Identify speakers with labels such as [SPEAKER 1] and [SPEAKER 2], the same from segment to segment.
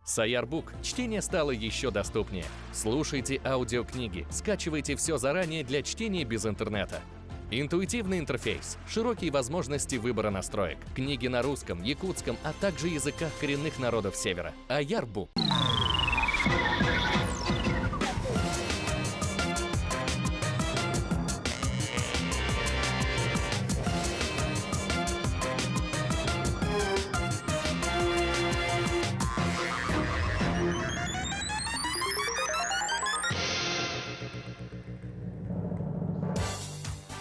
[SPEAKER 1] С Аярбук чтение стало еще доступнее. Слушайте аудиокниги, скачивайте все заранее для чтения без интернета. Интуитивный интерфейс, широкие возможности выбора настроек, книги на русском, якутском, а также языках коренных народов Севера. Аярбук.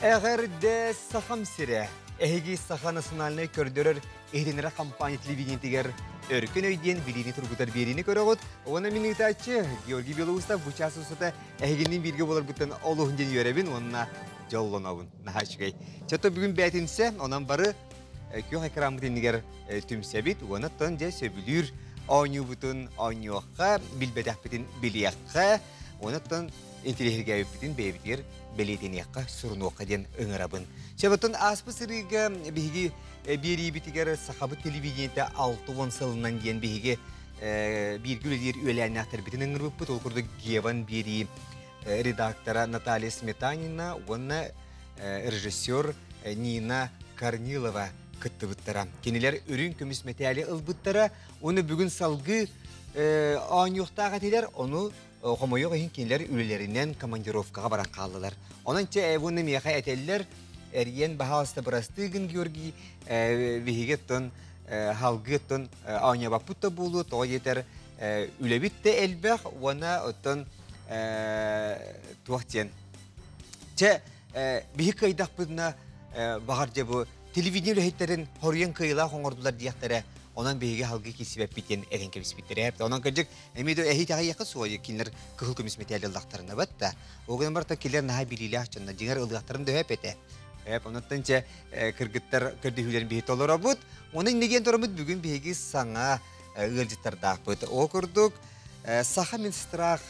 [SPEAKER 2] Эҕэрдэ Сахам сирэ! Эһиги Саха национальнай көрдөрөр иһитиннэрэр компания телевидениетигэр Өркөн өй диэн билиини тургутар биэриини көрөҕүт. Уонна мин ыытааччы Георгий Белоусов бу чаас устата эһигинниин бииргэ буоларбыттан олуһун диэн үөрэбин уонна дьоллонобун. Наһаа үчүгэй. Чото бүгүн бээтинсэ, онон бары күөх экраммыт иннигэр түмсэбит уонна оттон дьэ сөбүлүүр оонньуубутун оонньуохха, билбэтэхпитин билиэххэ, уонна оттон интириэһиргээбиппитин бэйэбитигэр бэлиэтэниэххэ, сурунуохха диэн ыҥырабын. Чэбэтон ааспыт сырыыга биһиги биэриибитигэр сахабыт телевидениетэ 60 сылынан диэн биһиги бииргэ үлэлиир үөлээннээхтэрбитин ыҥырбыппыт. Ол курдук Геван биэрии редактора Наталья Сметанина уонна режиссер Нина Корнилова кыттыбыттара. Кинилэр үрүҥ көмүс мэтээли ылбыттара. Уонна бүгүн салгыы оонньуохтаах этилэр. Ону хомойуох иһин кинилэр үлэлэринэн командировкаҕа баран хааллылар. Онон чэ уонна миэхэ этэллэр, эрийэн баһаалыста бырастыы гын Георгий, биһиги оттон халгыы оттон оонньообоппут да буолуо, тоҕо диэтэр үлэбит да элбэх уонна оттон туох диэн. Чэ биһи кыайдахпытына баҕар дьэ бу телевидение үлэһиттэрин хоруйан кыайыылаах оҥордулар диэхтэрэ, онон биһиги халгыы киирсибэппит диэн этэн кэбиспиттэрэ. Онон кырдьык Эмиэ да эһи итэҕэйиэххэ суоҕа кинилэр кыһыл көмүс мэтээл ыллахтарына бат да. Ол гынан баран кинилэр наһаа билиилээх дьонно дьиҥэр ылыахтарын да сөп этэ. Эп онуттан чэ кыргыттар көрдөһүүлэрин биһи толоробут. Оны иннигиэн торомут бүгүн биһиги саҥа ыалдьыттардаахпыт. Ол курдук Саха Минстрах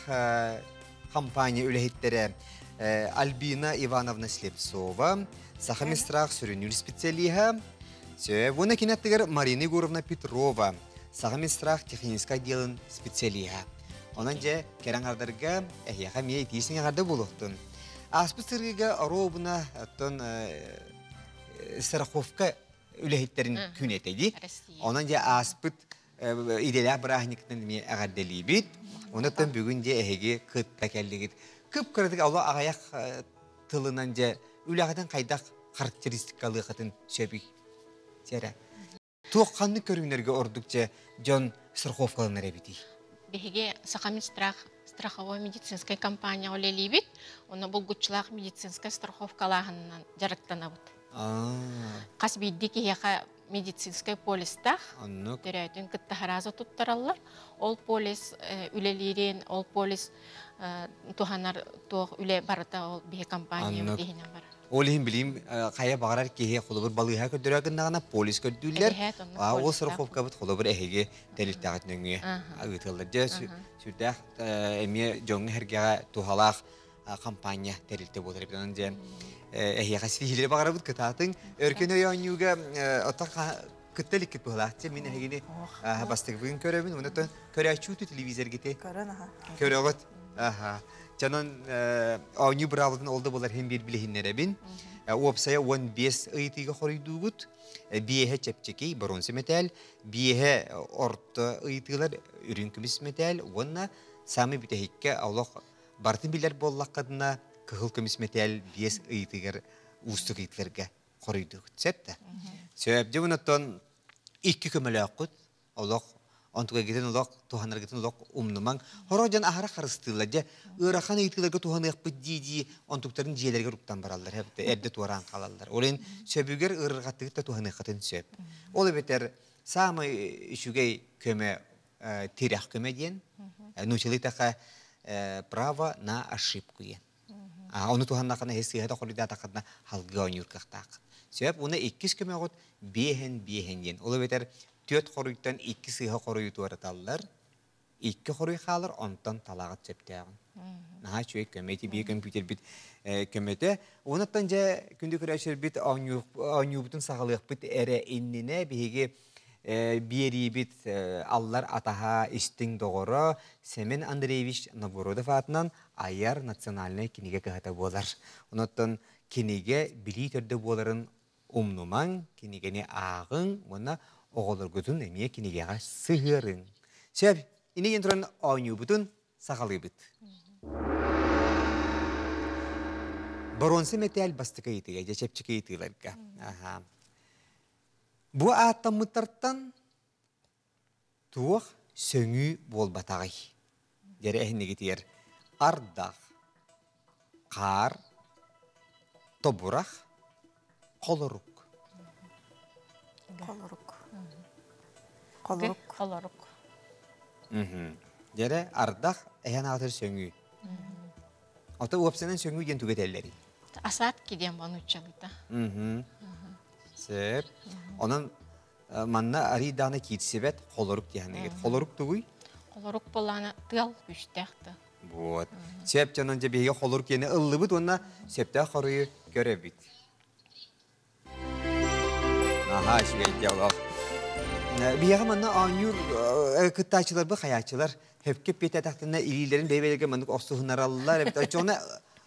[SPEAKER 2] компания үлэһиттэрэ Альбина Ивановна Слепцова, Саха Минстрах сүрүннүүр специалиһа, Сөп, уонна кини аттыгар Марина Егоровна Петрова, Саха Минстрах техническай отделын специалиһа. Онон дьэ, кэрэ аҥардарга эһиэхэ эмиэ итии сиҥэҕэрдэ буолуохтун. Ааспыт сырыыга оруобуна оттон страховка үлэһиттэрин күн этэ дии. Онон дьэ ааспыт идэлээх бырааһынньыктан эмиэ эҕэрдэлиибит. Онон бүгүн дьэ эһиги кытта кэллигит. Кып-кыратык оло аҕыйах тылынан дьэ үлэҕитин хайдах характеристикалыахытын сөбүй? Сэрэ. Туох ханнык көрүҥнэргэ ордук дьэ дьон страховкаланар эбитий?
[SPEAKER 3] Биһиги Сахаминстрах страховой медицинскай компания үлэлиибит. Онно булгуччулаах медицинскай страховкалааһынынан дьарыктанабыт. Хас биирдии киһиэхэ медицинскай полистаах төрөөтүн кытта сразу туттараллар. Ол полис үлэлиирин, ол полис туһанар туох үлэ барыта ол биһи компания иһинэн барар.
[SPEAKER 2] Ол иһин билим хайа баҕарар киһи холобур балыыһа көрдөрө гыннаҕына полис көрдүүллэр. Ол страховкабыт холобур эһиги тэрилтэҕит нөҥүө ыытыллар. Дьэ сүрдээх эмиэ дьоҥҥо сэргэҕэ туһалаах компания тэрилтэ буолар эбит. Онон дьэ эһиэхэ ситиһиилэри баҕарабыт кытаатыҥ. Өркөн өй оонньууга оттон кытта иликкит быһылаах. Мин эһигини бастакыбын көрөбүн. Онон көрөөччү телевизоргити
[SPEAKER 4] Көрөн аха.
[SPEAKER 2] Көрөҕүт. Аха. Чанан оонньуу быраабылатын ол да буолар иһин биир билиһиннэрэбин. Уопсайа 15 ыйытыыга хоруйдуугут. Биэһэ чэпчэки боруонса мэтээл, биэһэ орто ыйытыылар үрүҥ көмүс мэтээл уонна саамай бүтэһиккэ олох барытын билэр буоллаххытына кыһыл көмүс мэтээл биэс ыйытыгар уустук ыйытыыларга хоруйдуугут. Сөп да? Сөп. Дьэ, онтон икки көмөлөөххүт олох онтугайгытын олох туһанаргытын олох умнумаҥ. Хоро дьон аһара харыстыыллар. Дьэ, ыарахан ыйытыыларга туһаныахпыт дии-дии онтуктарын дьиэлэригэр уктан бараллар, эрдэ туораан хаалаллар. Ол иһин сөбүгэр ыарырҕаттыгыт да туһаныаххытын сөп. Ол эбэтэр саамай үчүгэй көмө тирэх көмө диэн, нуучалыы эттэххэ право на ошибку диэн. Ону туһаннаххына эһи сыыһа хоруйдаатаххытына халгыы оонньуур кыахтааххын. Сөп, уонна иккис көмөҕүт биэһэн биэһэн диэн. Ол эбэтэр түөрт хоруйтан икки сыыһа хоруйу туораталлар, икки хоруй хаалар, онтон талаҕыт сөптөөҕүн. Наһаа үчүгэй көмө, ити биир компьютербит көмөтө. Онуттан дьэ күндү көрөөччүлэрбит оонньуубутун саҕалыахпыт эрэ иннинэ биһиги. Биэриибит аллар атаһа истиҥ доҕоро Семен Андреевич Новгородов аатынан айар национальнай кинигэ кыһата буолар. Онон кинигэ билии төрдө буоларын умнумаҥ, кинигэни ааҕыҥ уонна оҕолоргутун эмиэ кинигэҕэ сыһыарыҥ. Сөп, инигин туран оонньуубутун саҕалыыбыт. Боруонса мэтээл бастакы ыйытыга, дьэ чэпчэки ыйытыыларга. Аха. Бу ааттаммыттартан туох сөҥүү буолбатаҕый? Дьэрэ эһиннигитигэр ардах, хаар, тобурах, холорук.
[SPEAKER 4] Холорук. Холорук.
[SPEAKER 3] Холорук.
[SPEAKER 2] Дьэрэ ардах эһэн аатыр сөҥүү. Ото уопсанан сөҥүү диэн тугу этэллэрий?
[SPEAKER 3] Асаат кидиэн бонуччалыта.
[SPEAKER 2] Сөп. Онон манна арыйдаҕына киирсибэт холорук диэхэнигит. Холорук тугуй?
[SPEAKER 3] Холорук буолаана тыал күүстээх да.
[SPEAKER 2] Вот. Сөп дьонон дьэ биһиги холорук диэни ыллыбыт уонна сөптөөх хоруйу көрөбүт. Аха, үчүгэй диалог. Биһиэхэ манна оонньуур кыттааччыларбы хайааччылар хөпкө эппиэтэтэхтэринэ илиилэрин бэйэ-бэйэлэргэ маннык охсуһунараллар эбит. Оччоҕуна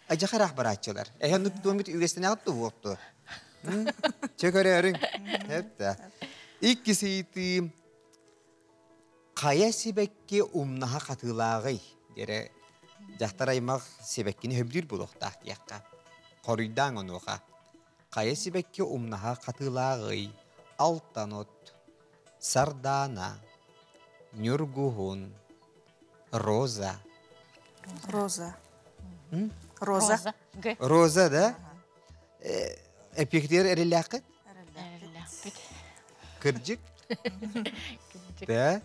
[SPEAKER 2] адьаха ыраах барааччылар. Эһэ оннук туоммут үгэстэнэҕит дуо? Чэ көрөөрүҥ. Эптэ. Иккис ыйытыым. Хайа сибэкки умнаһа хатыылааҕый? Диэрэ дьахтар аймах сибэккини сөбүлүүр буолуохтаах диэххэ. Хоруйдааҥ онуоха. Хайа сибэкки умнаһа хатыылааҕый? Алтан от, сардаана, ньургуһун, роза.
[SPEAKER 4] Роза. Роза.
[SPEAKER 2] Роза, да? Эпиктер эрэллээххит?
[SPEAKER 3] Эрэллээхпит.
[SPEAKER 2] Кырдьык? Да?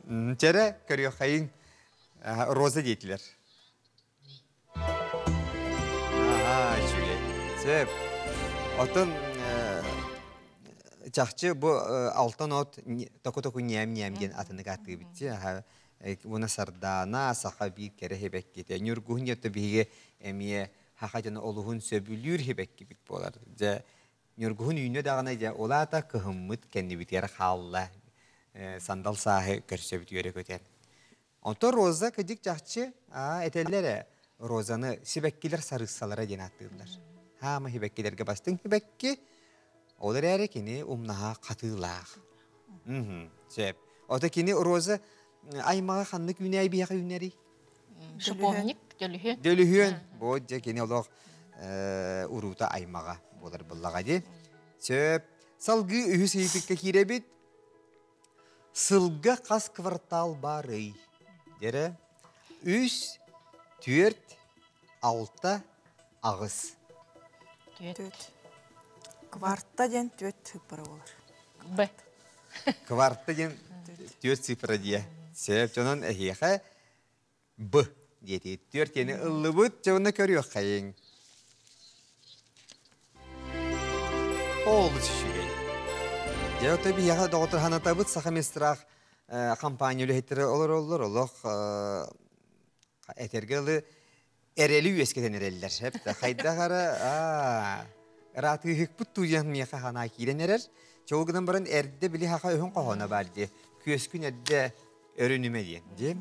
[SPEAKER 2] Чэрэ, көрүөххэйиҥ. Роза диэтилэр. Аха, үчүгэй. Сөп. Оттон чахчы бу алтан от току-току ньээм-ньээм диэн атынык ааттыыбыт дии. Уна сардаана, саха биир кэрэ хибэккитэ. Ньургуһун диэн биһиги эмиэ саха дьоно олуһун сөбүлүүр хибэккибит буолар. Дьэ, Ньургуһун үүннэ даҕаны дьэ, ол аата кыһыммыт кэннибитигэр хаалла. Сандал сааһы көрсөбүт үөрэ көтөн. Онтон Роза кыдьык чахчы этэллэр ээ, Розаны сибэккилэр сарыыссалара диэн ааттыыллар. Хаама сибэккилэргэ бастыҥ сибэкки, ол эрээри кини умнаһа хатыылаах. Сөп. Ото кини Роза аймаҕа ханнык үүнээйи биһиэхэ үүнэрий?
[SPEAKER 3] Шиповник, дөлүһүөн.
[SPEAKER 2] Дөлүһүөн. Бу дьэ кини олох уруута аймаҕа буолар буллаҕа дии. Сөп. Салгыы үһүс ыйытыкка киирэбит. Сылга хас квартал баарый? Дэрэ. Үс, түөрт, алта, аҕыс.
[SPEAKER 4] Түөрт. Кварта диэн түөрт цифра болар.
[SPEAKER 3] Б.
[SPEAKER 2] Кварта диэн түөрт цифра диэ. Сөп, дьонон эһиэхэ Б диэти түөрт диэни ыллыбыт, дьэ уонна көрүөххэйиҥ. Олус үчүгэй. Дьэ ото биһиэхэ доҕотор ханатабыт Саха Минстрах компания үлэһиттэрэ олороллор, олох этэргэ дылы эрэли үөскэтэн эрэллэр. Эптэ хайдах эрэ ыраатыыһыкпыт тууйан миэхэ ханаа киирэн эрэр. Чол гынан баран эрдэ били хаха өһүн хоһооно баар дии. Күөскүн эрдэ өрүнүмэ диэн. Дии.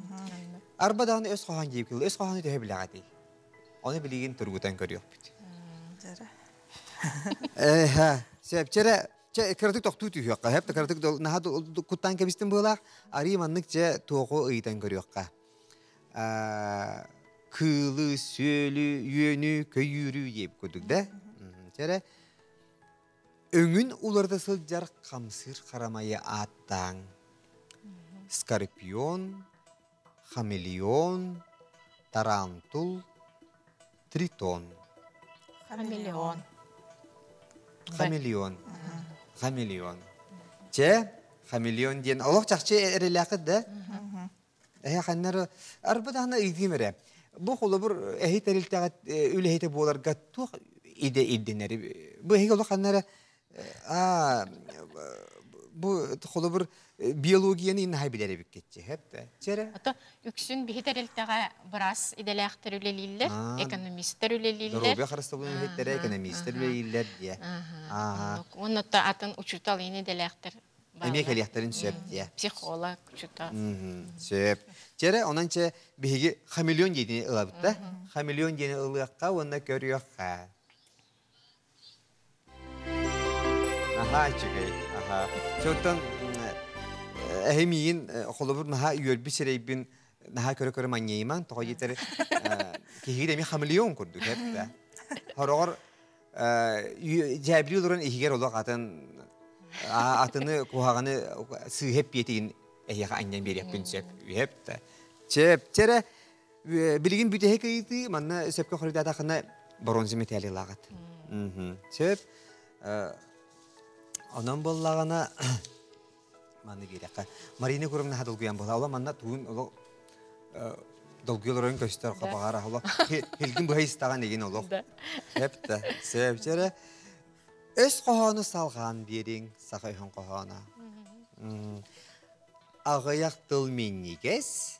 [SPEAKER 2] Арба даҕаны өс хоһоон диэбит өс хоһоону төһө билэҕитий? Ону билигин тургутан көрүөхпүт. Эһэ, сөп. Чэрэ, чэ, кыратык тохтуу түһүөххэ. Хэп, кыратык наһаа куттаан кэбистим быһыылаах. Арыы маннык чэ туоҕу ыйытан көрүөххэ. Кыылы, сүөлү, үөнү, көйүүрү диэбит курдук да. Чэрэ, өҥүн уларыта сылдьар хамсыыр харамайы ааттааҥ. Скорпион, хамелеон, тарантул, тритон.
[SPEAKER 3] Хамелеон.
[SPEAKER 2] Хамелеон. Хамелеон. Чэ, хамелеон диэн олох чахчы эрэлээххит да? Эһэ ханнары арба даҕаны ыйытыым эрэ. Бу холобур эһи тэрилтэҕит үлэһитэ буоларга туох идэ ирдэнэр? Бу эһиги олох ханнары бу холобур биологияны иннаһай билэр эбиккитчи хэп чэрэ
[SPEAKER 3] Ото үксүн биһи тэрилтэҕэ быраас идэлээхтэр үлэлииллэр, экономистар үлэлииллэр.
[SPEAKER 2] Доруобуйа харыстабылын үлэһиттэрэ, экономистар үлэлииллэр диye.
[SPEAKER 3] Уонна атын учуутал ини идэлээхтэр.
[SPEAKER 2] Эмиэ кэлиэхтэрин сөп дии.
[SPEAKER 3] Психолог чута.
[SPEAKER 2] Сөп. Чэрэ, онон чэ биһиги хамелеон диэни ылабыт да. Хамелеон диэни ылыахха уонна көрүөххэ. Аха, үчүгэй. Аха. Чоттон эһи миигин холобур наһаа үөрбүт сирэйбин наһаа көрө-көрө манньыйымаҥ, тоҕо диэтэр киһигит эмиэ хамелеон курдук эп да. Хороҕор дьээбилии олорон иһигэр олох атын атыны куһаҕаны сыыһа эппиэтигин эһиэхэ анньан биэриэхпин сөп үһэп да. Чэп чэрэ билигин бүтэһик ыйытыы манна сөпкө хоруйдаатаххына боруонса мэтээли ылаҕыт. Сөп. Онон буоллаҕына манны биэрэххэ. Марина Егоровна долгуйан буола. Ола манна тугун олох долгуй олорон көстөр хабаҕара олох хилгин быһа истаҕан игин олох. Эп да. Сөп чэрэ. Өс хоһоону салҕаан биэриҥ саха өһөн хоһооно. Аҕыйах тыл минньигэс,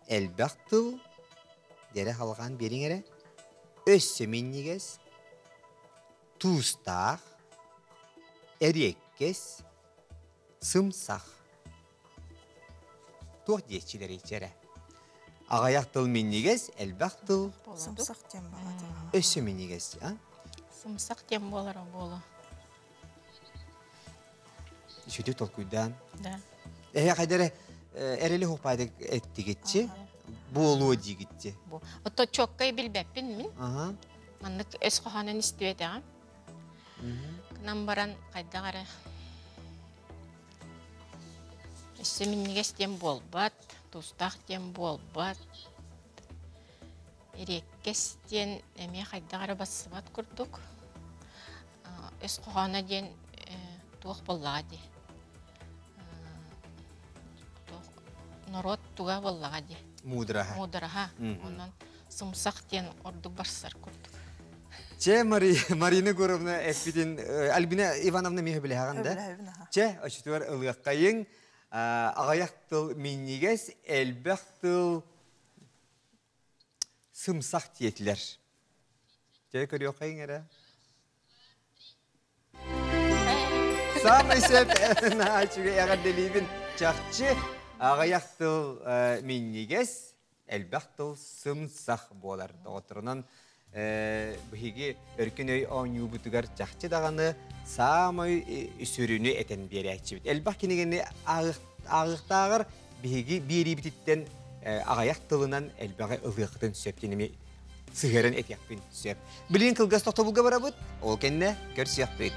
[SPEAKER 2] элбэх тыл дэрэ халҕаан биэриҥ эрэ. Өссө минньигэс, туустаах, эриэккэс, сымсах. Туох диэччилэрий чэрэ? Аҕыйах тыл минньигэс, элбэх тыл
[SPEAKER 4] Сымсах диэн баҕата.
[SPEAKER 2] Өссө минньигэс, а?
[SPEAKER 3] Сымсах диэн буолара буолуо.
[SPEAKER 2] Сүтү толкуйдаан.
[SPEAKER 3] Да.
[SPEAKER 2] Эһэ хайдары эрэли хоппайды эттигитчи, буолуо диигитчи.
[SPEAKER 3] Бу. Ото чоккай билбэппин мин.
[SPEAKER 2] Ага.
[SPEAKER 3] Маннык өс хоһоонун истибэтэҕим. Кынан баран хайдах эрэ өссө минньигэс диэн буолбат, туустаах диэн буолбат. Эриэккэс диэн эмиэ хайдах эрэ бассыбат курдук. Өс хоһооно диэн туох буоллаҕа дии. Норуот туга буоллаҕа дии.
[SPEAKER 2] Муудараһа.
[SPEAKER 3] Муудараһа. Онон сымсах диэн ордук барсар курдук.
[SPEAKER 2] Че, Марина Егоровна эппитин Альбина Ивановна миэхэ билэһэҕин да? Че, очутугар ылыаххайыҥ. Аҕыйах тыл минньигэс, элбэх тыл сымсах диэтилэр. Чэ, көрүөххэйиҥ эрэ. Саамай сөп наһаа үчүгэй эҕэрдэлиибин. Чахчы аҕыйах тыл минньигэс, элбэх тыл сымсах буолар. Доҕотторунан биһиги өркөн өй оонньуубутугар чахчы даҕаны саамай сүрүнү этэн биэрээччибит. Элбэх кинигэни ааҕыахтааҕар биһиги биэриибититтэн аҕыйах тылынан элбэҕи ылыаххытын сөп диэн сыһыаран этиэхпин сөп. Билигин кылгас тохтобулга барабыт, ол кэннэ көрсүөхпүт.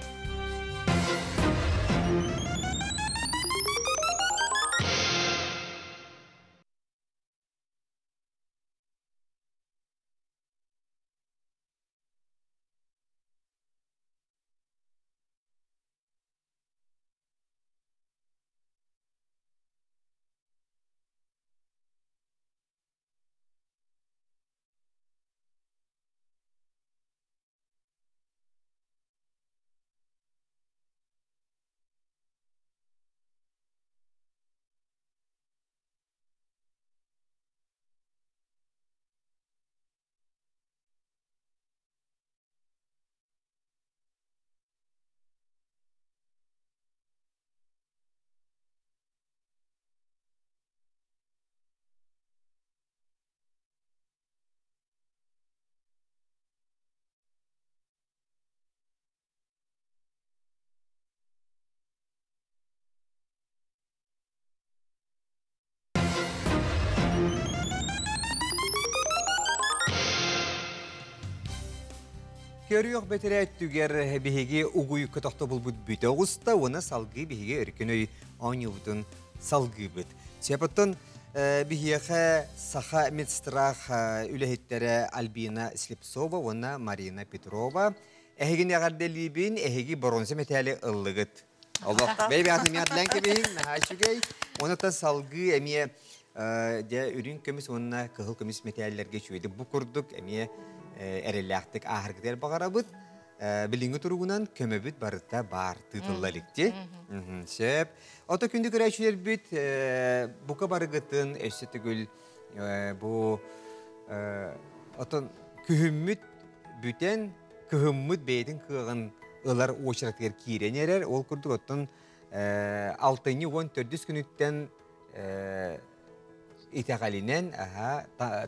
[SPEAKER 2] Көрүөх бэтэрээ өттүгэр биһиги угуйукка тохтобулбут бүтэ оҕуста уонна салгыы биһиги өркөн өй оонньуубутун салгыыбыт. Сепоттон биһиэхэ Саха медстрах үлэһиттэрэ Альбина Слепцова уонна Марина Петрова эһигини эҕэрдэлиибин, эһиги боруонса мэтээли ыллыгыт. Олох бэйбэҕэтин миатлээн кэбиһиҥ, наһаа үчүгэй. Онуттан салгыы эмиэ дьэ үрүҥ көмүс уонна кыһыл көмүс мэтээллэргэ үчүгэйдик бу курдук эмиэ эрэллээхтик ааһаргытыгар баҕарабыт. Билиҥҥи туругунан көмөбүт барыта баар тыытылла иликти. Сөп. Ото күндү көрөөччүлэрбит бука барыгытын өссө төгүл бу отон күһүммүт бүтэн кыһыммыт бэйэтин кыаҕын ылар уочаратыгар киирэн эрэр. Ол курдук оттон Алтынньы 14 күнүттэн итэҕэлинэн,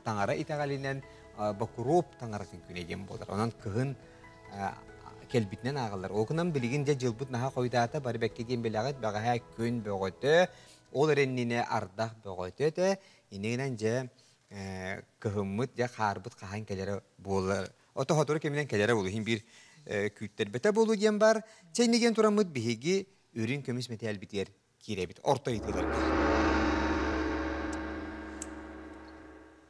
[SPEAKER 2] таҥара итэҕэлинэн Бокуруоп таҥаратын күнэ диэн буолар. Онон кыһын кэлбитинэн ааҕаллар. Ол гынан билигин дьэ дьылбыт наһаа хойутаата, бары бэккэ диэн билэҕит, бэҕэһээ күн бөҕөтө, ол эрэннинэ ардах бөҕөтө этэ. Иннинэн дьэ кыһыммыт, дьэ хаарбыт хаһан кэлэрэ буолар. Ото сотору кэминэн кэлэрэ буолуо. Иһин биир күүттэрбэтэ буолуо диэн бар. Чэ иннигэн тураммыт биһиги үрүҥ көмүс мэтээлбитигэр киирэбит. Орто ыйытыыларга.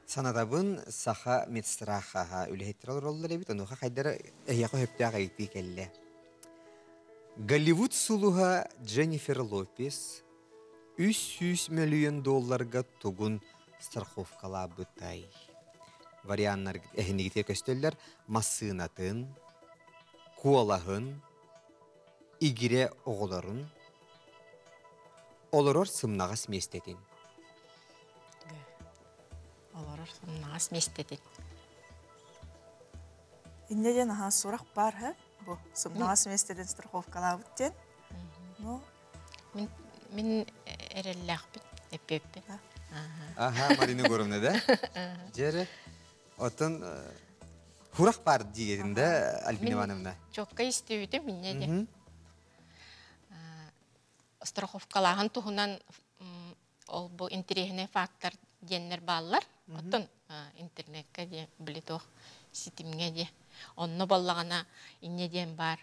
[SPEAKER 2] Санатабын, Саха медстрахаһа үлэһиттэр олороллор эбит, онуоха хайдара эһиэхэ сөптөөх ыйытыы кэллэ. Голливуд сулуһа Дженнифер Лопес 300 мөлүйүөн долларга тугун страховкалаабытай? Варианнар эһинигитэ көстөллөр массыынатын, куолаһын, игирэ оҕолорун, олорор сымнаҕас миэстэтин.
[SPEAKER 3] Олорор сымнаҕас миэстэтин.
[SPEAKER 4] Инньэ диэн аһаа сурах баар һэ бу сымнаҕас миэстэтин страховкалаабыт диэн. Ну
[SPEAKER 3] мин мин эрэллээхпин эппиэппин.
[SPEAKER 2] Аха, Марина Егоровна да? Дьэрэ. Оттон хурах бар диэтин да Альбина Ивановна?
[SPEAKER 3] Чокка истибитим инньэ диэн. Страховкалааһын туһунан ол бу интэриэһинэй фактор диэннэр бааллар. Оттон интернеккэ диэн били туох ситимҥэ диэ. Онно боллаҕына инньэ диэн баар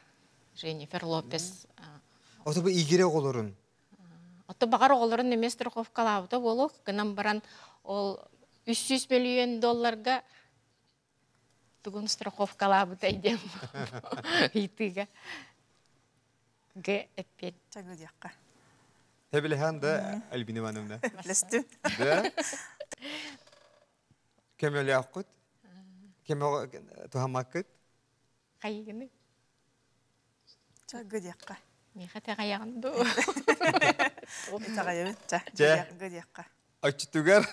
[SPEAKER 3] Женнифер Лопес.
[SPEAKER 2] Ото бу игире оҕолорун.
[SPEAKER 3] Ото баҕар оҕолорун эмиэ страховкалаабыта буолуо гынан баран ол 300 мөлүйүөн долларга тугун страховкалаабытай диэн ыйытыыга г эппиэт.
[SPEAKER 4] Чагы диэххэ.
[SPEAKER 2] Тэбилэһэн да Альбина Ивановна.
[SPEAKER 4] Билэстим.
[SPEAKER 2] Да. Көмөлөөххүт? Көмө туһаммаккыт?
[SPEAKER 3] Хайыгыны?
[SPEAKER 4] Чагы диэххэ.
[SPEAKER 3] Миэхэ тэҕэйэҕин дуу?
[SPEAKER 4] Итэҕэйэбин. Чэ, Чэ. диэххэ.
[SPEAKER 2] Отчутугар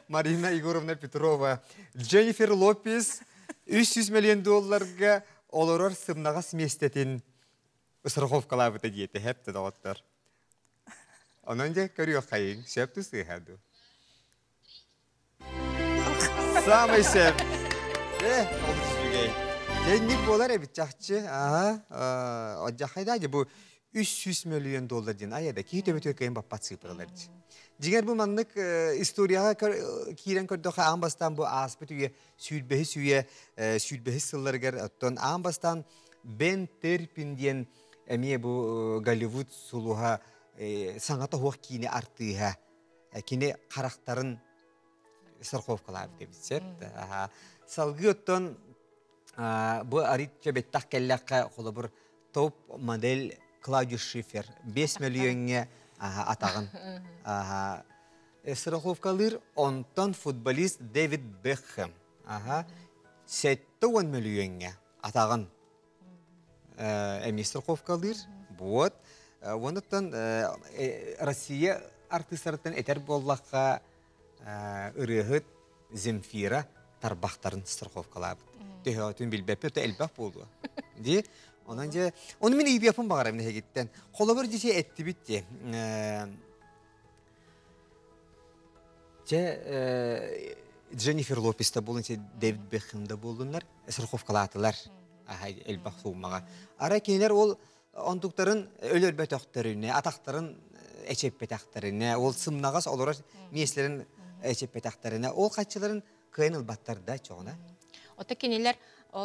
[SPEAKER 2] Марина Егоровна Петрова, Дженнифер Лопес 300 миллион долларга олорор сымнаҕас миэстэтин страховкалаабыта диэтэ хэп доҕоттор. Онон дьэ көрүөххэйиҥ, сөп сыыһа дуу? Самый сөп. Э, олус үчүгэй. Дьэнник буолар эбит чахчы. Аха, одьахайда дьэ бу 300 мөлүйүөн доллар диэн айа да киһи төбөтүгэр кыайан баппат сыыппаралар дии. Дьиҥэр бу маннык историяҕа киирэн көрдөххө аан бастаан бу ааспыт үйэ сүүрбэһис үйэ сүүрбэһис сылларыгар оттон аан бастаан Бен Терпин диэн эмиэ бу Голливуд сулуһа саҥата суох киинэ артыыһа кини харахтарын страховкалаабыт эбит сөп. Салгыы оттон бу арыт бэттэх кэллэххэ холобур топ модель Клаудио Шифер 5 мөлүйүөҥҥэ атаҕын страховкалыыр, онтон футболист Дэвид Бекхэм 70 мөлүйүөҥҥэ атаҕын эмиэ страховкалыыр. Вот. Онуттан Россия артыыстарыттан этэр буоллахха ырыаһыт Земфира тарбахтарын страховкалаабыт. Төһөтүн билбэппит, элбэх буолуо. Ди, онон же, оны мин ыйбиаппын баҕарам нэһигиттен. Холобур дьисе эттибит де. Чэ, Дженнифер Лопес да буолун, Дэвид Бекхэм да буоллуннар, страховкалаатылар. Элбэх суумаҕа. Арай кинилэр ол онтуктарын өлөрбөтөхтөрүнэ, атахтарын эчэппэтэхтэринэ, ол сымнаҕас олорор миэстэлэрин эчэппэтэхтэринэ, ол хаччыларын кыайан ылбаттар да чоҕуна.
[SPEAKER 3] Ото кинилэр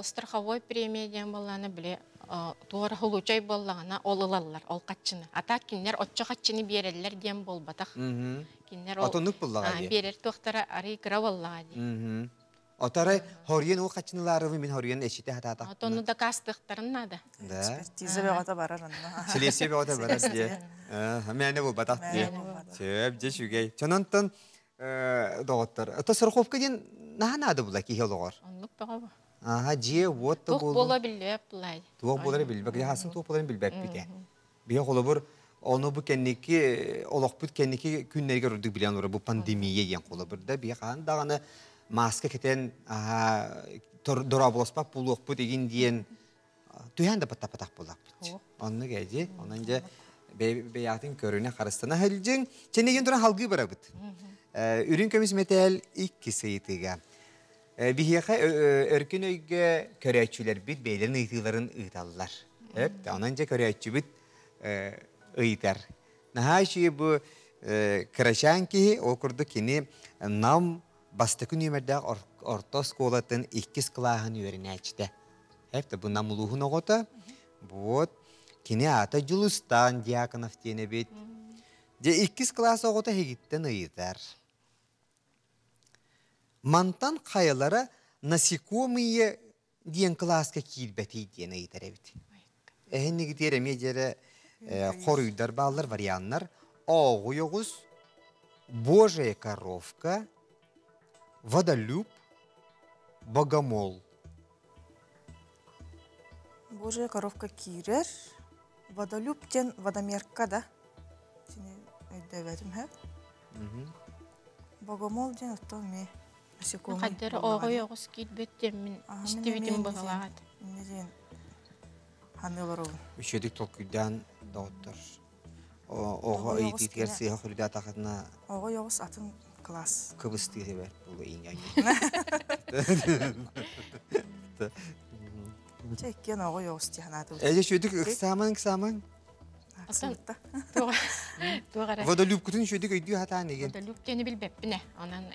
[SPEAKER 3] страховой премия диэн буоллаҕына били туора хулучай буоллаҕына ол ылаллар ол хаччыны. А так кинилэр оччо хаччыны биэрэллэр диэн буолбатах. Кинилэр ол
[SPEAKER 2] Отоннук буллаҕа дии.
[SPEAKER 3] Биэрэр туохтара арый кыра буоллаҕа дии.
[SPEAKER 2] Отарай хоруйан ол хаччынылаарыбы мин хоруйан эчите хатаатах.
[SPEAKER 3] Отону дакаастыахтарын наада.
[SPEAKER 2] Да.
[SPEAKER 4] Экспертиза бөҕөтө барар онно.
[SPEAKER 2] Силиэсийэ бөҕөтө барар дии. Мээнэ буолбатах дии. Сөп, дьэ үчүгэй. Чононтон доҕоттор. Ото страховка диэн наһаа наада була киһи олоҕор.
[SPEAKER 3] Оннук бөҕө бу.
[SPEAKER 2] Аха, дьиэ, уот да
[SPEAKER 3] Туох буола билбэт булай.
[SPEAKER 2] Туох буолара билбэт. Хасын туох буоларын билбэппит ээ. Биһи холобур ону бу кэнники олохпут кэнники күннэригэр ордук билэн олорор бу пандемия диэн холобур да биһи хаһан даҕаны маска кэтэн дорооболоспот буолуохпут игин диэн түһээн да баттаппатах буоллахпыт. Оннук эдьи. Онон дьэ. Бэйэҕитин көрүнэ харыстана сылдьыҥ. Чэнигин туран халгыы барабыт. Үрүҥ көмүс мэтээл иккис ыйытыыга. Биһиэхэ өркүн өйгө көрөөччүлэрбит бэйэлэрин ыйытыыларын ыыталлар. Онон дьэ көрөөччүбүт ыйытар. Наһаа үчүгэй бу кырачаан киһи, ол курдук кини Нам бастакы нүөмэрдээх орто оскуолатын иккис кылааһын үөрэнээччитэ. Эп бу Нам улууһун оҕото. Вот кини аата Дьулустаан Дьяконов диэн эбит. Дьэ иккис кылаас оҕото эһигиттэн ыйытар. Мантан хайалара насекомые диэн кылааска киирбэтий диэн ыйытар эбит. Эһиннигитиэр эмиэ дьэрэ хоруйдар бааллар, варианнар. Ооҕуй оҕус, Божья коровка, водолюб, богомол.
[SPEAKER 4] Божья коровка киирэр. Водолюб диэн водомерка да. Сини өйдөөбөтүм һэ. Богомол диэн оттон ми насекомый.
[SPEAKER 3] Хайдары оҕой оҕус киирбэт диэммин истибитим быһалаат.
[SPEAKER 4] Инне диэн ханыы олоробун.
[SPEAKER 2] Үчүгдүк толкуйдаан доҕоттор. Оҕо ыйытыытыгар сыыһа хоруйдаатаххытына
[SPEAKER 4] Оҕо оҕус атын класс.
[SPEAKER 2] Кыбыстыы эбээт буолуо иҥҥэ.
[SPEAKER 4] Чэ иккиэн оҕо оҕус дии санаатыбыт.
[SPEAKER 2] Эдэ үчүгдүк ыксаамаҥ ыксаамаҥ.
[SPEAKER 4] Ыксыбытта.
[SPEAKER 3] Туох эрэ.
[SPEAKER 2] Водолюбкутун үчүгдүк өйдүү сатаан игин.
[SPEAKER 3] Водолюб диэни билбэппин ээ. Онон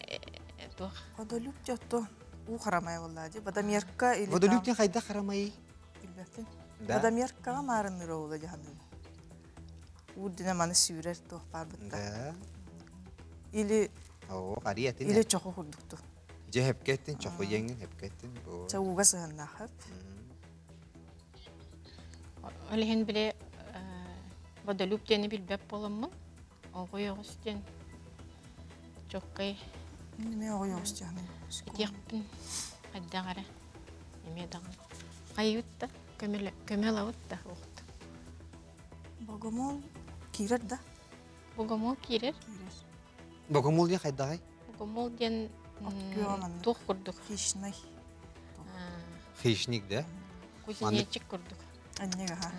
[SPEAKER 3] туох.
[SPEAKER 4] Водолюб диэ отто уу харамай буоллаа дии. Водомерка или
[SPEAKER 2] Водолюб диэн хайдах харамайый?
[SPEAKER 4] Билбэппин. Водомеркаҕа маарынныыр оҕула дии саныыбын. Уурдүнэ маны сүүрэр туох баар бытта.
[SPEAKER 2] Да.
[SPEAKER 4] Или
[SPEAKER 2] Оо, харыйа этин.
[SPEAKER 4] Или чоху курдукту.
[SPEAKER 2] Дьэ хепке эттин, чоху диэҥҥин хепке эттин.
[SPEAKER 4] Чэ ууга сыһыннаах хөп.
[SPEAKER 3] Ол иһин били водолюб диэни билбэт буоламмын, оҕуй оҕус диэн чоккай
[SPEAKER 4] Эмиэ оҕуй оҕус диэн.
[SPEAKER 3] Итиэхпин хайдах эрэ эмиэ даҕаны хайыыбыт да көмө ылабыт да уохт.
[SPEAKER 4] Богомол киирэр да?
[SPEAKER 3] Богомол киирэр.
[SPEAKER 4] Киирэр.
[SPEAKER 2] Богомол диэн хайдаҕай?
[SPEAKER 3] Богомол диэн туох курдук?
[SPEAKER 4] Хищный.
[SPEAKER 2] Хищник да?
[SPEAKER 3] Кузнечик курдук.
[SPEAKER 4] Анньыга ха.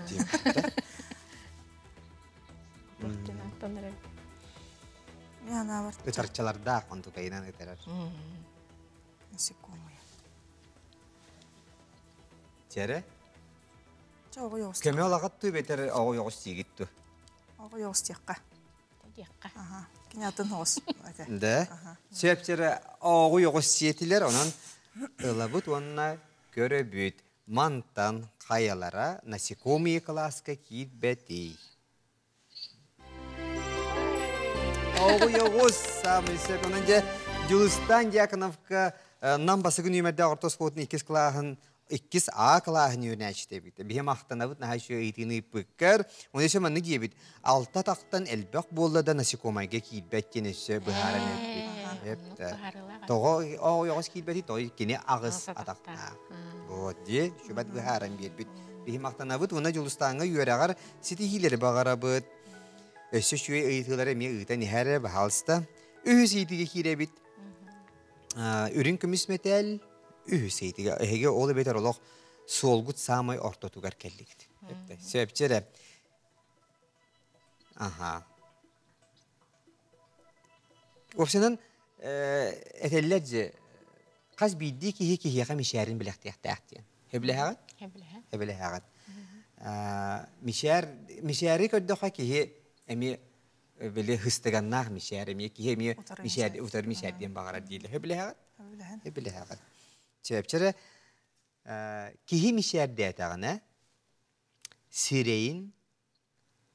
[SPEAKER 2] Ытарчалардаах онтукайынан ытарар.
[SPEAKER 4] Насекомые.
[SPEAKER 2] Чэрэ? Көмө алаҕат туу бэтэр оҕо сиигит ту.
[SPEAKER 4] Оҕо диэххэ.
[SPEAKER 3] Диэххэ.
[SPEAKER 4] Кини атын оҕус.
[SPEAKER 2] Да. Сөпчэрэ оҕу оҕус сиэтилэр, онон ылабыт уонна көрөбүт. Мантан хайалара насекомые кылааска киирбэтий. Оҕу оҕус самый сөп. Онон дьэ Дьулустан Дьяконовка Нам басыгын нүөмэрдээх орто оскуолатын иккис кылааһын иккис А кылааһын үөрэнээччитэ эбит. Биһи махтанабыт наһаа үчүгэй ыйытыыны ыыппыккар. Оны өссө маннык диэбит. Алта тахтан элбэх буолла да насекомайга киирбэт диэн өссө быһааран эппит. Тоҕо оҕо киирбэти той кини аҕыс атахтаах. Вот дии сүбэт быһааран биэрбит. Биһи махтанабыт уонна Дьулустааҥҥа үөрэҕэр ситиһиилэри баҕарабыт. Өссө үчүгэй ыйытыылары эмиэ ыытан иһэр баһаалыста. Үһүс ыйытыыга киирэбит. Үрүҥ көмүс мэтээл үһүс ыйытыга. Эһиги ол эбэтэр олох суолгут саамай ортотугар кэллигит. Сөпчө эрэ. Аха. Уопсайынан этэллэр же хас биирдии киһи киһиэхэ мишээрин билэхтиэхтээх диэн. Хэбилэһэҕит?
[SPEAKER 3] Хэбилэһэ.
[SPEAKER 2] Хэбилэһэҕит. Мишээр мишээри көрдөххө киһи эмиэ били хыстыганнаах мишээр эмиэ киһи эмиэ мишээр утары мишээр диэн баҕарар дииллэр. Хэбилэһэҕит?
[SPEAKER 4] Хэбилэһэн.
[SPEAKER 2] Хэбилэһэҕит. Чэпчэрэ киһи мишээрдээтэҕинэ сирэйин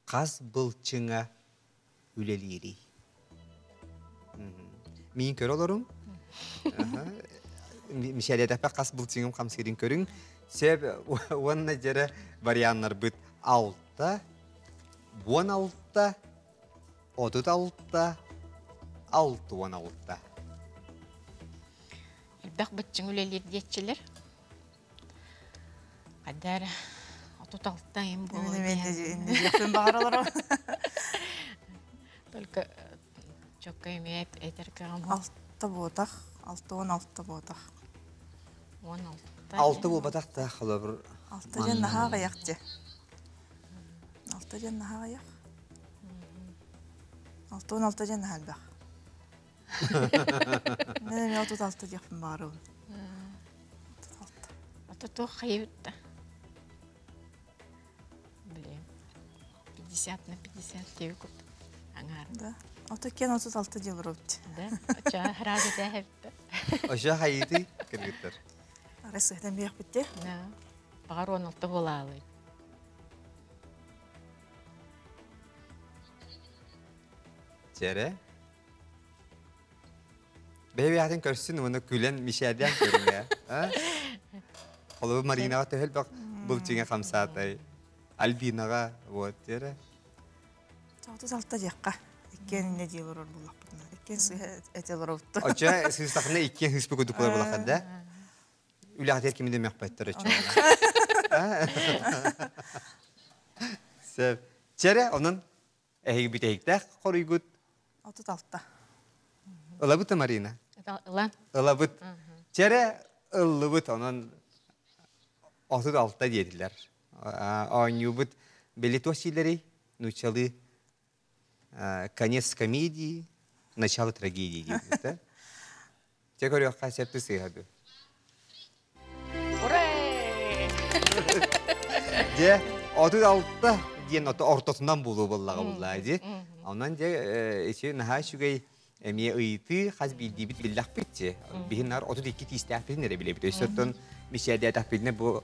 [SPEAKER 2] Хас былчыҥа үлэлиирий? Миин көрө олоруҥ. Мишелетэппэ хас былчыҥым хамсыырын көрүҥ. Сөп уонна дьэрэ варианнарбыт алта, 16, 36, 66.
[SPEAKER 3] Элбэх быччыҥ үлэлиир диэччилэр. Хайда эрэ 36 им буолуо диэн.
[SPEAKER 4] баҕаралар.
[SPEAKER 3] Только чокко эмиэ этэр кыаҕым
[SPEAKER 4] Алта буотах, 66 буотах.
[SPEAKER 3] 16.
[SPEAKER 2] Алта буолбатах да холобур.
[SPEAKER 4] Алта диэн наһаа аҕыйах дии. Алта диэн наһаа аҕыйах. 66 диэн наһаа элбэх. Мен эмиэ 36 диэхпин баҕарабын. 36.
[SPEAKER 3] Ото туох хайыбыт да. Блин. 50 на 50 диэби курдук. Аҥаар.
[SPEAKER 4] Да. Ото кен 36 диэн олоробут.
[SPEAKER 3] Да. Оччоҕо ыраах этээһэбит да.
[SPEAKER 2] Оччо хайыытый кыргыттар?
[SPEAKER 4] Арай сыһытан биэхпит дии.
[SPEAKER 3] Да. Баҕар 16 буолаалый.
[SPEAKER 2] Чэрэ. Бэйэ-бэйэҕитин көрсүн уонна күлэн мишээдээн көрүҥ ээ. Холобур Маринаҕа төһө элбэх былчыҥа хамсаатай. Альбинаҕа вот эрэ.
[SPEAKER 4] 36 диэххэ. Иккиэн иннэ дии олорор буоллахпытына. Иккиэн сыыһа этэ олоробут.
[SPEAKER 2] Оччо сыыстахына иккиэн сыыспыт курдук буолар буоллаххыт да? Үлэҕитигэр кими да мөхпөттөр оччо. Сөп. Чэрэ, онон эһиги бүтэһиктээх хоруйгут
[SPEAKER 4] 36.
[SPEAKER 2] Ылабыт да Марина?
[SPEAKER 3] Ылан.
[SPEAKER 2] Ылабыт. Чэрэ ыллыбыт, онон 36 диэтилэр. Оонньуубут били туох сиилэрий? Нууччалыы конец комедии, начало трагедии диэбит да? Чэ көрүөххэ сөп сыыһа дуу.
[SPEAKER 3] Ура!
[SPEAKER 2] Дьэ, 36 диэн ортотунан буолуо буоллаҕа буллаа дии. Онон дьэ ичи наһаа үчүгэй эмиэ ыйытыы хас биирдиибит биллэхпит чи. Биһин нар 32 тиистээхпитин эрэ билэбит. Өссө мишээдээтэхпитинэ бу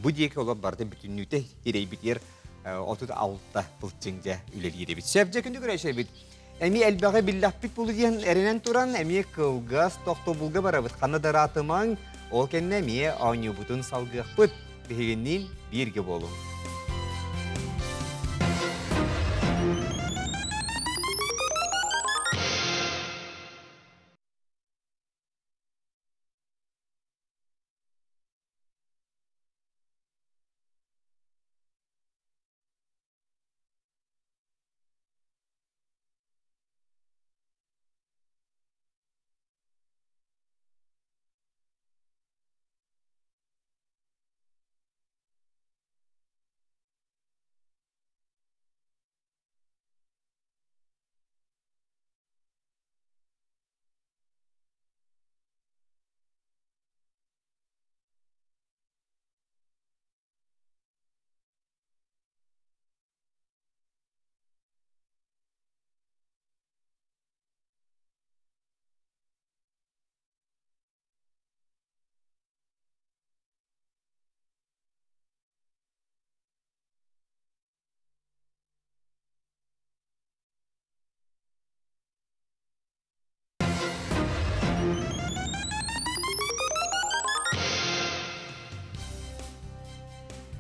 [SPEAKER 2] бу диэки олор барыта бүтүннүүтэ ирэйбитигэр 36 былчыҥ дьэ үлэлиир эбит. Сөп дьэ күндү көрөөччүлэрбит. Эмиэ элбэҕи биллэхпит булу диэн эрэнэн туран, эмиэ кылгас тохтобулга барабыт. Ханна да ыраатымаҥ, ол кэннэ эмиэ оонньуубутун салгыахпыт. Биһигинниин бииргэ буолуҥ.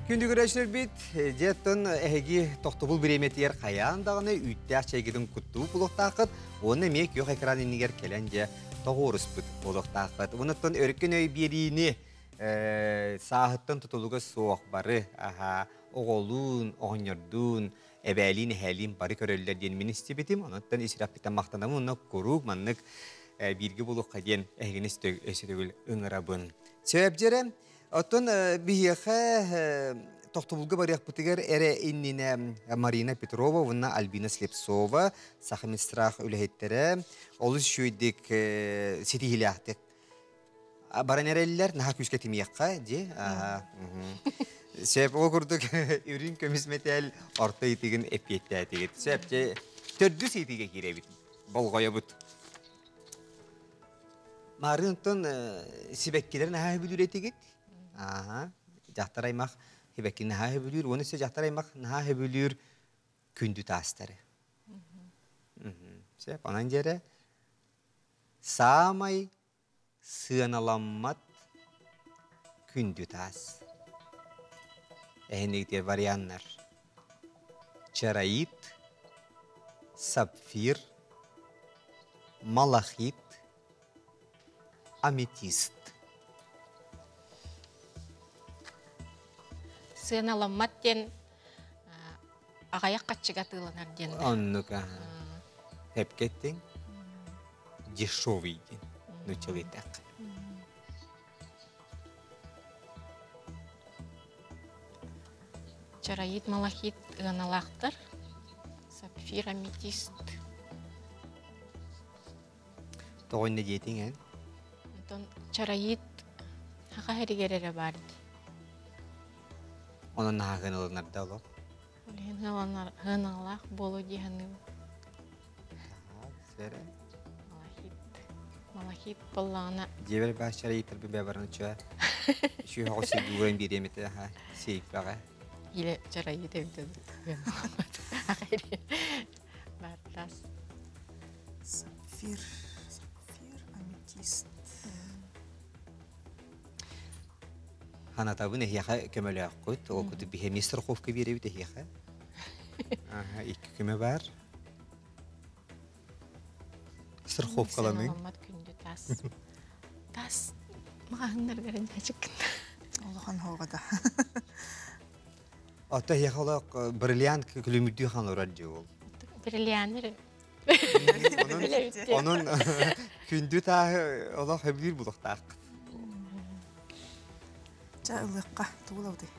[SPEAKER 2] Күндү көрөөччүлэрбит, дьэ оттон эһиги тохтобул бириэмэтигэр хайаан даҕаны үүттээх чэйгитин куттуу буолуохтааххыт уонна эмиэ күөх экран иннигэр кэлэн дьэ тоҕуоруспут буолуохтааххыт. Онуттан өркөн өй биэриини сааһыттан тутулуга суох бары аха оҕолуун, оҕонньордуун, эбээлиин, эһээлиин бары көрөллөр диэн мин истибитим. Онуттан ис-сүрэхпиттэн махтанабын уонна куруук маннык бииргэ буолуохха диэн эһигини өссө төгүл ыҥырабын. Сөп дьэрэ, оттон биһиэхэ тохтобулга барыахпытыгар эрэ иннинэ Марина Петрова уонна Альбина Слепцова Сахамистрах үлэһиттэрэ олус үчүгэйдик ситиһиилээхтик баран эрэллэр наһаа күүскэ тимиэххэ дии сөп ол курдук үрүҥ көмүс мэтээл орто ыйытыгын эппиэттээтигит сөп төрдүс ыйытыыга киирэбит болҕойобут Маарыын оттон сибэккилэр наһаа сөбүлүүр этигит ааха дьахтар аймах сибэкки наһаа сөбүлүүр уонна өссө дьахтар аймах наһаа сөбүлүүр күндү таастары сөп онон дьэрэ Саамай сыаналаммат күндү таас. Эһинигитигэр варианнар. Чароит, сапфир, малахит, аметист.
[SPEAKER 3] Сыаналаммат диэн аҕыйах хаччыга атыыланар диэн да.
[SPEAKER 2] Оннук аха. Эпкеттиҥ дешевый диэн нууччалыы эттэххэ.
[SPEAKER 3] Чароит, малахит ыаналаахтар. Сапфир, аметист.
[SPEAKER 2] Тоҕо иннэ диэтиҥ эн?
[SPEAKER 3] Онтон чароит хаха сиригэр эрэ баар дии.
[SPEAKER 2] Онон наһаа сыаналанар да олох?
[SPEAKER 3] Ол иһин сыаналаах буолуо дии саныыбын.
[SPEAKER 2] Сэрэ.
[SPEAKER 3] Малахит. Малахит буоллаҕына
[SPEAKER 2] Дьиэбэр баар чароиттарбын бэйэ баран чуа сүүһэҕэ сирдүүрэн биэриэм этэ аха сейфэҕэ.
[SPEAKER 3] Или чароит эбитэ Бартас.
[SPEAKER 4] Сапфир. Сапфир, аметист.
[SPEAKER 2] Ханатабын эһиэхэ көмөлөөххүт. Ол курдук биһиэми страховка биэрэбит эһиэхэ. Аха, икки көмө бар. Страховкаланыы.
[SPEAKER 3] Сыаналаммат күндү тас. Тас маҕаһыыннаргар дьачыккын.
[SPEAKER 4] Улахан хоҕо да.
[SPEAKER 2] Ото эһиэхэ олох бриллиант күлүмүрдүү хан олорор дии ол.
[SPEAKER 3] Бриллианнар
[SPEAKER 2] Онон күндү тааһы олох сөбүлүүр булуохтааххыт.
[SPEAKER 4] Ча ылыахха тугулабытый?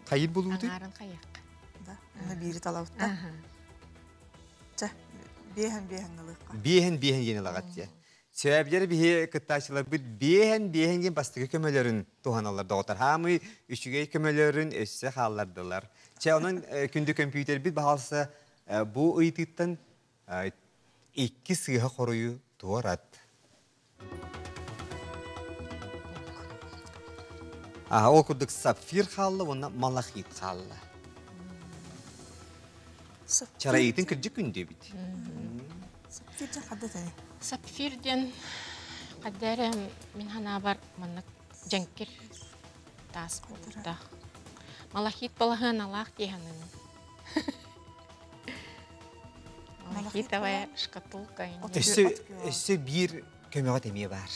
[SPEAKER 2] Хайыр булуутуй?
[SPEAKER 3] Аҥаарын хайыахха.
[SPEAKER 4] Да, уонна биири талабыт да. Чэ, биэһэн биэһэн ылыахха.
[SPEAKER 2] Биэһэн биэһэн диэн ылаҕат дьэ. Сөбдер биһи кыттааччыларбыт биэһэн биэһэн диэн бастакы көмөлөрүн туһаналлар доҕоттор. Хаамый үчүгэй көмөлөрүн өссө хааллардылар. Чэ, онон күндү компьютербит баһалса бу ыйытыыттан икки сыыһа хоруйу туорат. Аха, ол курдук сапфир хаалла уонна малахит хаалла. Чарайытын кырдьык күндү эбит.
[SPEAKER 4] Сапфир диэн хадда тэни?
[SPEAKER 3] Сапфир диэн хадда эрэ мин санаабар маннык дьэҥкир таас буолуохтаах. Малахит балаһыаналаах дии саныыбын. Малахитовая шкатулка.
[SPEAKER 2] Өссө, өссө биир көмөҕө эмиэ баар.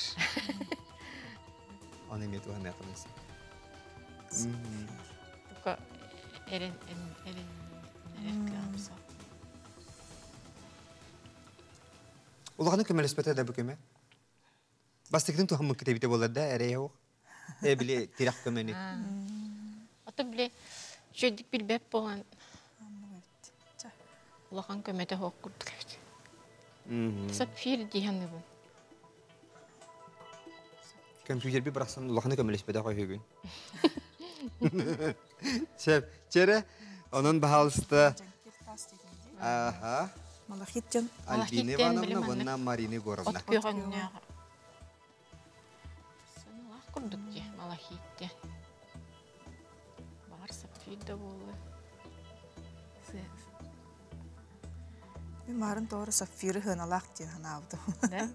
[SPEAKER 2] Оны эмиэ туһаныаххын сөп.
[SPEAKER 3] Только эрен эрен эрен кыаҕым суох.
[SPEAKER 2] Улаханы көмөлөспөтө да бу көмө. Бастакытын туһаммыккыт эбитэ буолар да эрэй оһох. Э били тирэх көмөнү.
[SPEAKER 3] Ото били үчүгэйдик билбэт буолан улахан көмөтө суох курдук эбит. Сапфир дии саныыбын.
[SPEAKER 2] Компьютерби бырахсан улаханы көмөлөспөтөх үһүгүн. Сөп. Чэрэ, онон баһаалыста Аха.
[SPEAKER 4] Малахит диэн.
[SPEAKER 2] Альбина Ивановна уонна Марина Егоровна.
[SPEAKER 3] От күөх өҥнөөх. Сыналаах курдук дии, малахит диэн. Баҕар сапфир да буолуо.
[SPEAKER 4] Мин маарын тоҕо сапфиры сыаналаах диэн санаабытым.
[SPEAKER 3] Да?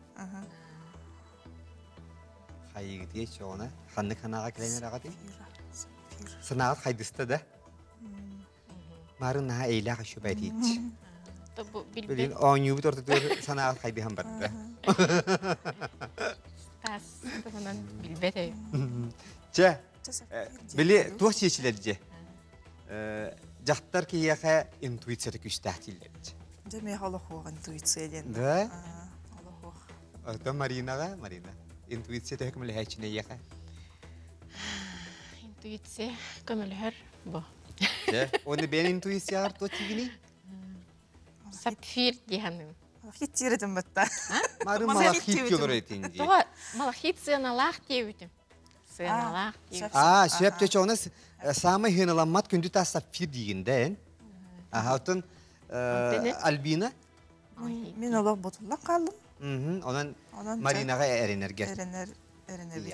[SPEAKER 2] Хайыгытыйа чоҕуна ханнык санааҕа кэлэн эрэҕитий? Санааҕыт хайдыста да? Марын наһаа эйлээх үчүгэй этииччи. Билин оонньуубут ортотугар санааҕыт хайдыһан барда.
[SPEAKER 3] Таас туһунан билбэт өй.
[SPEAKER 2] Чэ, били туох чиэчилэр дьэ? Дьахтар киһиэхэ интуицията күүстээх дииллэр дьэ.
[SPEAKER 4] Дьэ миэхэ олох интуиция диэн.
[SPEAKER 2] Да?
[SPEAKER 4] Олох.
[SPEAKER 2] Оттон Маринаҕа, Марина, интуиция төһө көмөлөһөөччүнэ эйиэхэ?
[SPEAKER 3] Интуиция көмөлөһөр бу.
[SPEAKER 2] Дьэ, уонна бэйэн интуицияҕар туох тиигиний?
[SPEAKER 3] Сапфир дии саныыбын.
[SPEAKER 4] Малахит диир батта.
[SPEAKER 2] Мары малахит диэн этин дии.
[SPEAKER 3] Тоҕо малахит сыаналаах диэбитим. Сыаналаах диэбитим.
[SPEAKER 2] Аа, сөп чочоҕуна саамай сыаналаммат күндү таас сапфир диигин да эн. Аха, оттон Альбина?
[SPEAKER 4] Мин олох ботуллан хааллым.
[SPEAKER 2] Онон Маринаҕа эрэнэргэ.
[SPEAKER 4] Эрэнэр, эрэнэбин.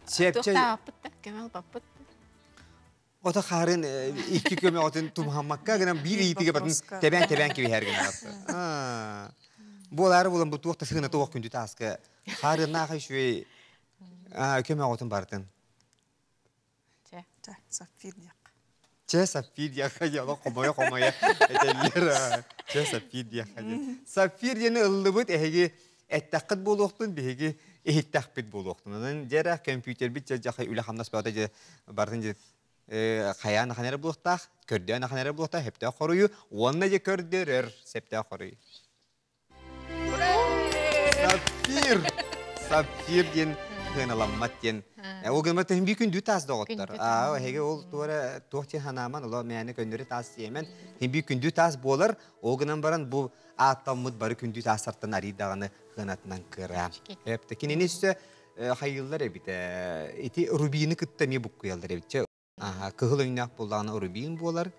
[SPEAKER 2] Сөп
[SPEAKER 3] Туохтаабаппыт да, көмө ылбаппыт.
[SPEAKER 2] Ото хаарын икки көмөҕөтүн тумһаммакка гынан биир иитигэ батын тэбээн-тэбээн кэбиһэр гынан. Буолаары булан бу туох да сыана туох күндү тааска хаарыаннаах үчүгэй көмөҕөтүн бартын.
[SPEAKER 3] Чэ.
[SPEAKER 4] Чэ, сапфир диэххэ.
[SPEAKER 2] Чэ, сапфир диэххэ диэ, олох хомойо-хомойо этэллэр. Чэ, сапфир диэххэ диэ. Сапфир диэни ыллыбыт эһиги эттэххит буолуохтун, биһиги иһиттэхпит буолуохтун. Онон дьэ компьютербит дьэ дьэ үлэ-хамнас бөҕөтө дьэ барытын дьэ хайаан ахан эрэ буолуохтаах, көрдөөн ахан эрэ буолуохтаах, сөптөөх хоруйу уонна дьэ көрдөрөр сөптөөх хоруй. Сапфир! Сапфир диэн Хыаналаммат диэн. Ол гынан баран би күндү таас доҕоттор. Аа, эһиги ол туора туох диэн ханааман, оло мээнэ көннөрү таас диэмэн, би күндү таас буолар. Ол гынан баран бу ааттаммыт бары күндү таастартан арый даҕаны хыанатынан кыра. Эпте кинини өссө хайыыллар эбит. Ити рубины кытта эмиэ буккуйаллар эбит. Кыһыл өҥнөөх буоллаҕына рубин буолар,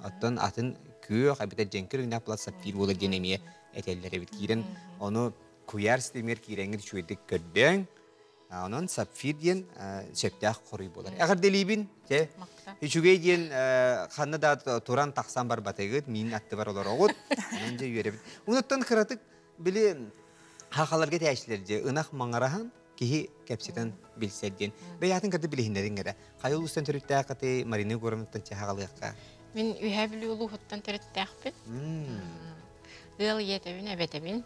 [SPEAKER 2] оттон атын күөх эбэтэр дьэҥкир өҥнөөх буолар сапфир буолар диэн эмиэ этэллэр эбит. Киирэн ону куйаар ситимигэр киирэҥҥит үчүгэйдик көрдөөн, онон сапфир диэн сөптөөх хоруй буолар. Эҕэрдэлиибин, чэ. Үчүгэй диэн ханна да туран тахсан барбатыгыт, миин аттыбар олороҕут. Онон дьэ үөрэбит. Онуттан кыратык били хахаларга тээчилэр дьэ ынах маҥараһан киһи кэпсэтэн билсэр диэн. Бэйэҕитин кытта билиһиннэриҥ эрэ. Хайа улуустан төрүттээххитий, Марина Егоровнаттан чаһаҕалыахха.
[SPEAKER 3] Мин Үһээ Бүлүү улууһуттан төрүттээхпин. Ыал ийэтэбин, эбэтэбин.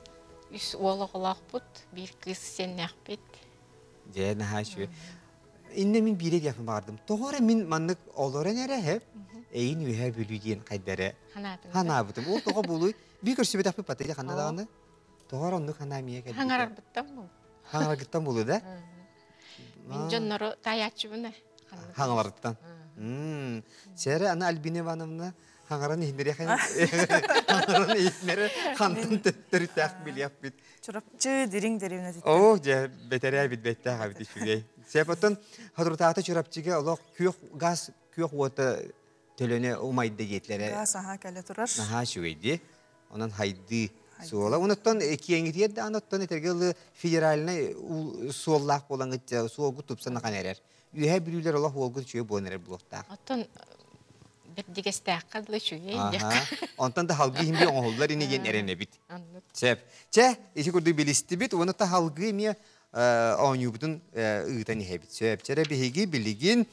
[SPEAKER 3] Үс уол оҕолоохпут, биир кыыс сиэннээхпит.
[SPEAKER 2] Дьэ, наһаа үчүгэй. Иннэ мин биирэ диэхпин баҕардым. Тоҕо эрэ мин маннык олорон эрэ эһэп, эйин Үһээ Бүлүү диэн хайда эрэ ханаабытым. Ол тоҕо буолуй? Биир көрсүбэтэхпит бата ханна даҕаны. Тоҕо эрэ оннук санаа миэхэ кэлбитэ.
[SPEAKER 3] Хаҥарарбыттан бул.
[SPEAKER 2] Хаҥараргыттан булу да?
[SPEAKER 3] Мин дьоннору таайааччыбын
[SPEAKER 2] Хаҥаларыттан. Сэрэ аны Альбина Ивановна хаҥаран иһиннэри хаҥаран иһиннэри хантан төттөрүтээх билиэхпит.
[SPEAKER 4] Чурапчы дириҥ дэриэбинэтиттэн.
[SPEAKER 2] Оо, дьэ, бэтэрээ битбэттээх эбит үчүгэй. Сеп оттон Хоторутаата Чурапчыга олох күөх газ күөх уота төлөнө умайда диэтилэрэ.
[SPEAKER 4] Газ аһаа кэлэ турар.
[SPEAKER 2] Наһаа үчүгэй дии. Онон хайдыы суола. Онуттан киэҥитиэр да оттон этэргэ ылы федеральнай суоллаах буолаҥыт суолгут тупсан ахан эрэр. Үөһээ Бүлүүлэр олох уолгут үчүгэй буолан эрэр буолуохтаах.
[SPEAKER 3] Оттон бэрдигэстээххэ дылы үчүгэй
[SPEAKER 2] диэххэ. Онтон да халгыы иһин оҥоһуллар ини диэн эрэнэбит. Сөп. Чэ, ити курдук билистибит, уонна та халгыы эмиэ оонньуубутун ыытан иһэбит. Сөп. Чэрэ биһиги билигин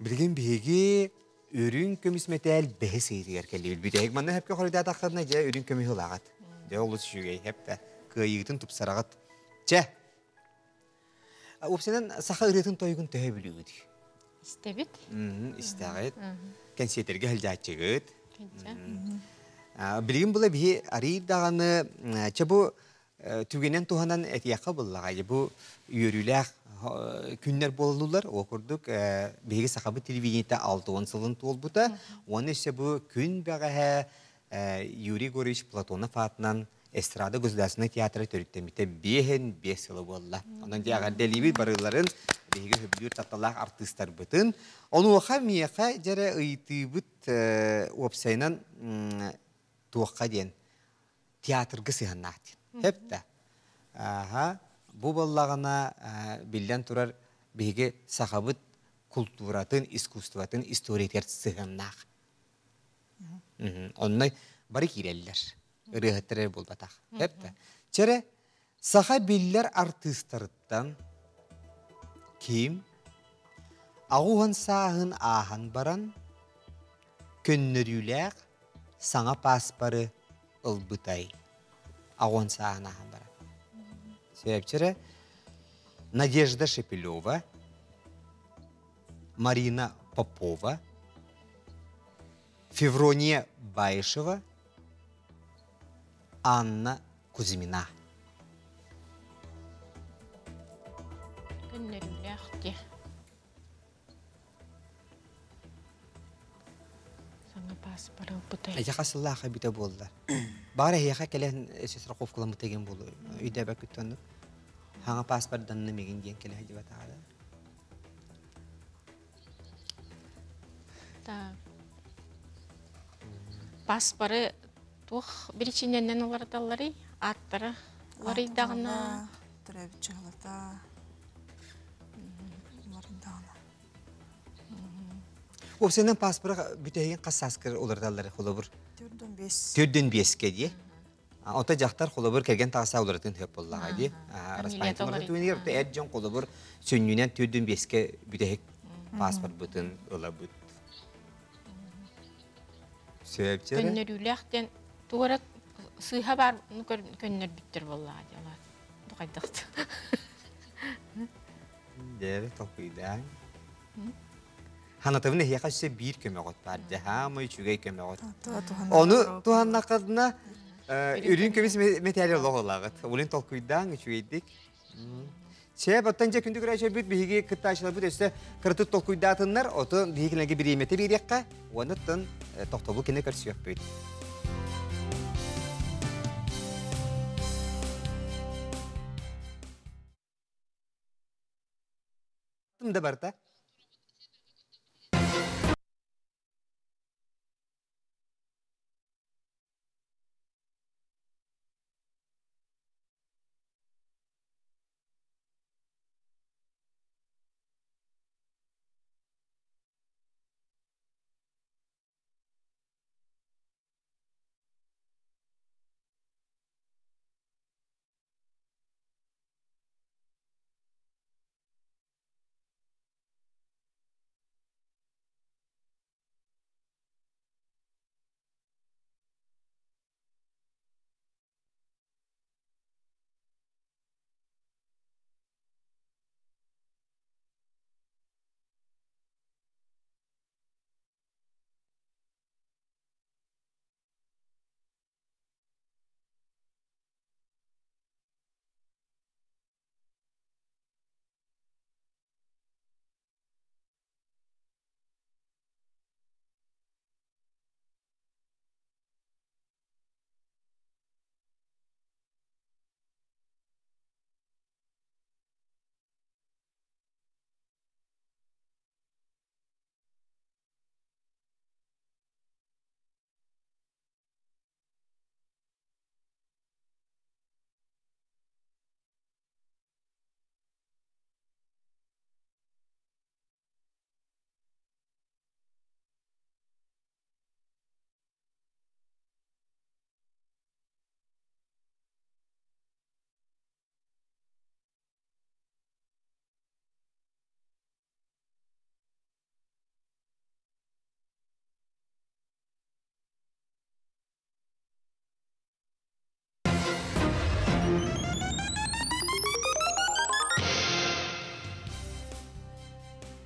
[SPEAKER 2] билигин биһиги Үрүҥ көмүс мэтээл бэһис ыйытыгар кэллибит. Бүтэһик манна сөпкө хоруйдаатаххына, дьэ, үрүҥ көмүһү ылаҕыт. Дьэ, олус үчүгэй, сөп да. Кыайыытын тупсараҕыт. Чэ, уопсайынан саха ырыатын тойугун төһө билигит?
[SPEAKER 3] Истэбит.
[SPEAKER 2] Истэҕит. Кэнсиэтэргэ сылдьааччыгыт. Билигин була биһи арыый даҕаны, чэ бу Түгэнэн туһанан этиэххэ буллаҕа бу үөрүүлээх күннэр буоллулар. Ол курдук биһиги сахабыт телевидениетэ 60 сылын туолбута. Уонна өссө бу күн бэҕэһээ Юрий Егорович Платонов аатынан эстрада государственнай театра төрүттэммитэ биэһин биэс сыла буолла. Онон дьэ эҕэрдэлиибит барыларын биһиги сөбүлүүр тапталлаах артыыстарбытын. Онуоха миэхэ дьэрэ ыйытыыбыт уопсайынан туохха диэн театрга сыһыаннаах диэн. Сөп да? Аха, бу буоллаҕына, биллэн турар, биһиги сахабыт култууратын, искусствотын историятыгар сыһыаннаах. Онно бары киирэллэр. Ырыаһыттар эрэ буолбатах. Сөп да? Чэрэ, саха биллэр артыыстарыттан ким аҕуһан сааһын ааһан баран көннөрүүлээх саҥа пааспары ылбытай аҕон сааһын ааһан баран. Сөпчөрө Надежда Шепелева, Марина Попова, Феврония Баишева, Анна Кузьмина.
[SPEAKER 3] Көннөрүүлээх дии. Саҥа пааспар ылбытай.
[SPEAKER 2] Эдьэ хас сыллаах эбитэ буолла. Баар эһиэхэ кэлэн страховкаламмыт деген буолу өйдөөбөккүт оннук. Хаҥа пааспарданна мигин диэн кэлэ сылдьыбатаҕа да.
[SPEAKER 3] Так. Пааспары туох биричиинэнэн уларыталларый? Ааттара уларыйдаҕына
[SPEAKER 4] Төрөөбүт чыһылата.
[SPEAKER 2] Уопсайынан пааспара бүтэһигин хас сааскар уларыталлар холобур?
[SPEAKER 4] Төрдөн бес.
[SPEAKER 2] Төрдөн биэскэ дии. Ото дьахтар холобур кэргэн таҕса уларытын хөп буоллаҕа дии. Распаянтын түгэнигэр эр дьон холобур сүнньүнэн төрдөн биэскэ бүтэһик пааспарбытын ылабыт. Сөп
[SPEAKER 3] Көннөрүүлээх диэн туора сыыһа баар көннөрбүттэр буоллаҕа дии хайдах
[SPEAKER 2] Дьэ, толкуйдаан. Ханатабын эһиэхэ өссө биир көмөҕүт баар дьэ, хаамай үчүгэй көмөҕүт. Ону туһаннаххытына үрүҥ көмүс мэтээли олох ылаҕыт. Улин толкуйдаан үчүгэйдик. Сеп, оттон дьэ күндү көрөөччүлэрбит биһиги кыттааччыларбыт өссө кыратык толкуйдаатыннар, оту биһиги кинилэргэ бириэмэтэ биэриэххэ, уонна оттон тохтобул кини көрсүөхпүт. Да барта.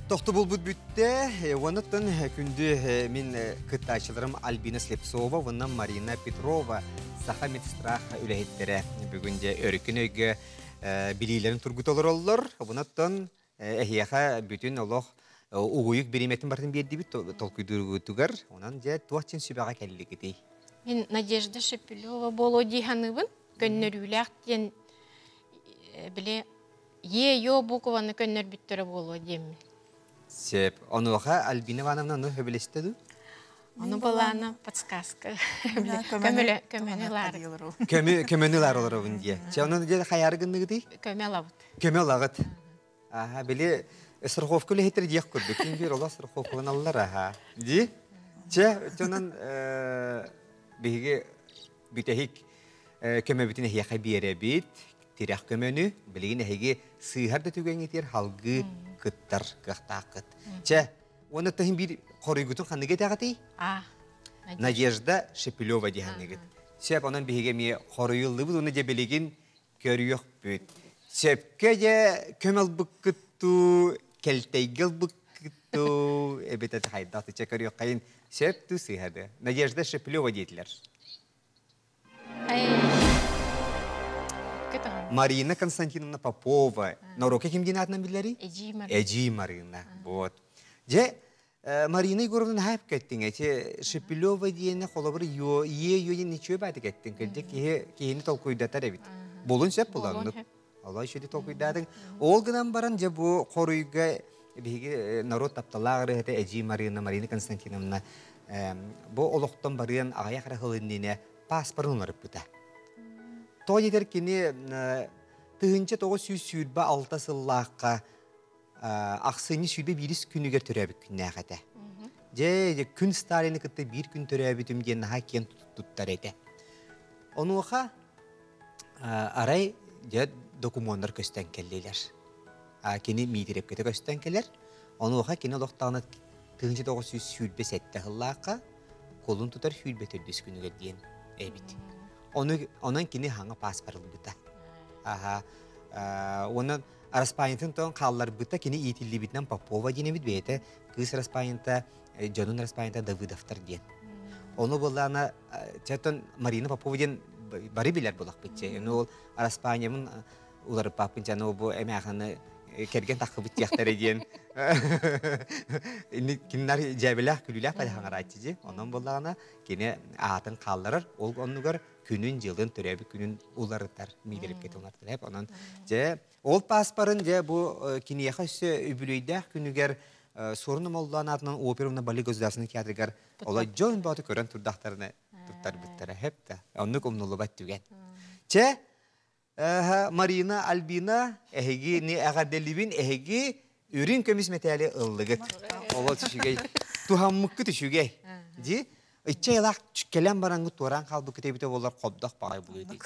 [SPEAKER 2] Тохтобулбут бүттэ. Уонуттан күндү мин кыттааччыларым Альбина Слепцова уонна Марина Петрова Саха медстрах үлэһиттэрэ бүгүн дьэ өрүкүн өйгө билиилэрин тургута олороллор. Онуттан эһиэхэ бүтүн олох угуйук бириэмэтин барытын биэрдибит толкуйдуургутугар. Онон дьэ туох чин сүбэҕэ кэллигитий?
[SPEAKER 3] Мин Надежда Шепелева буолуо дии саныыбын. Көннөрүүлээх диэн били Е-ё букваны көннөрбүттэрэ буолуо диэммин.
[SPEAKER 2] Сөп. Онуоха Альбина Ивановна ону сөбүлэстэ дуу?
[SPEAKER 3] Ону былаана подсказка. Көмөлө көмөнү ылаар.
[SPEAKER 2] Көмө көмөнү ылаар олоробун диэ. Чэ онон дьэ хайаары гынныгытый?
[SPEAKER 3] Көмө ылабыт.
[SPEAKER 2] Көмө ылагыт. Аха, били страховка үлэһиттэр диэх курдук. Ким биир олох страховкаланаллар аха. Ди? Чэ, онон биһиги бүтэһик көмөбүтүн эһиэхэ биэрэбит, тирэх көмөнү, билигин эһиги сыыһар да түгэҥҥитигэр халгыы кыттар кыахтааххыт. Чэ, уонна таһын биир хоруйгутун ханныгы этэҕитий?
[SPEAKER 3] А.
[SPEAKER 2] Надежда Шепелева диэханныгыт. Сөп, онон биһиги эмиэ хоруйуллубут уонна дьэ билигин көрүөхпүт. Сөпкө дьэ көмө ылбыккыт дуу, кэлтэйгэ ылбыккыт дуу, эбэтэр хайдах чэ көрүөххэйин сөп дуу сыыһа Надежда Шепелева диэтилэр. Марина Константиновна Попова. Норуокка ким диэн аатынан биллэрий?
[SPEAKER 3] Эдьиий Марина.
[SPEAKER 2] Эдьиий Марина. Вот. Дьэ, Марина Егоровна наһаа кэттиҥ эти Шепелева диэни холобур ё е ё диэн ничего бааты кэттиҥ кырдьык киһи киһини толкуйдатар эбит. Булун сөп буланнык. Олой үчүгэй толкуйдаатыҥ. Ол гынан баран дьэ бу хоруйга биһиги народ тапталаах ырыаһыта Эдьиий Марина Марина Константиновна бу олохтон барыан аҕыйах эрэ сыл иннинэ пааспарын уларыппыта. Тоҕо диэтэр кини 1926 сыллаахха ахсынньы 21 күнүгэр төрөөбүт күннээх этэ. Дьэ, күн Сталины кытта биир күн төрөөбүтүм диэн наһаа киэн туттар этэ. Онуоха арай дьэ докумуоннар көстөн кэллилэр. Кини Миитирэпкэтэ көстөн кэлэр. Онуоха кини олохтоҕуна 1927 сыллаахха кулун тутар 24 күнүгэр диэн эбит. Ону, онон кини хаҥа пааспар ылбыта. Аха. Онон араспаанньатын тоон хаалларбыта кини иитиллибитинэн Попова диэн эбит бэйэтэ кыыс араспаанньата дьонун араспаанньата Давыдовтар диэн. Ону буоллаана чэтон Марина Попова диэн бары билэр булахпыт че. Ону ол араспаанньамын уларыппаппын жана бу эмээханы кэргэн таххыбыт диэхтэрэ диэн кинилэр дьээбэлээх күлүүлээх хаҥарааччы дьи онон буоллаҕына кини аатын хаалларар ол оннугар күнүн дьылын төрөөбүт күнүн уларытар миидэрипкэ уларытар эп онон дьэ ол пааспарын дьэ бу киниэхэ өссө үбүлүөйдээх күнүгэр Суорун Омоллоон аатынан опера уонна балет государственный театрыгар оло дьон бооту көрөн турдахтарына туттарбыттара хэп да оннук умнуллубат түгэн чэ Марина, Альбина, эһиги не эҕэрдэлибин, эһиги үрүҥ көмүс мэтээли ыллыгыт. Олос үчүгэй. Туһаммыккыт үчүгэй. Ди, иччэ ылах кэлэн барангыт туораан хаалбыккыт эбитэ буоллар хобдох баҕай булуй ди.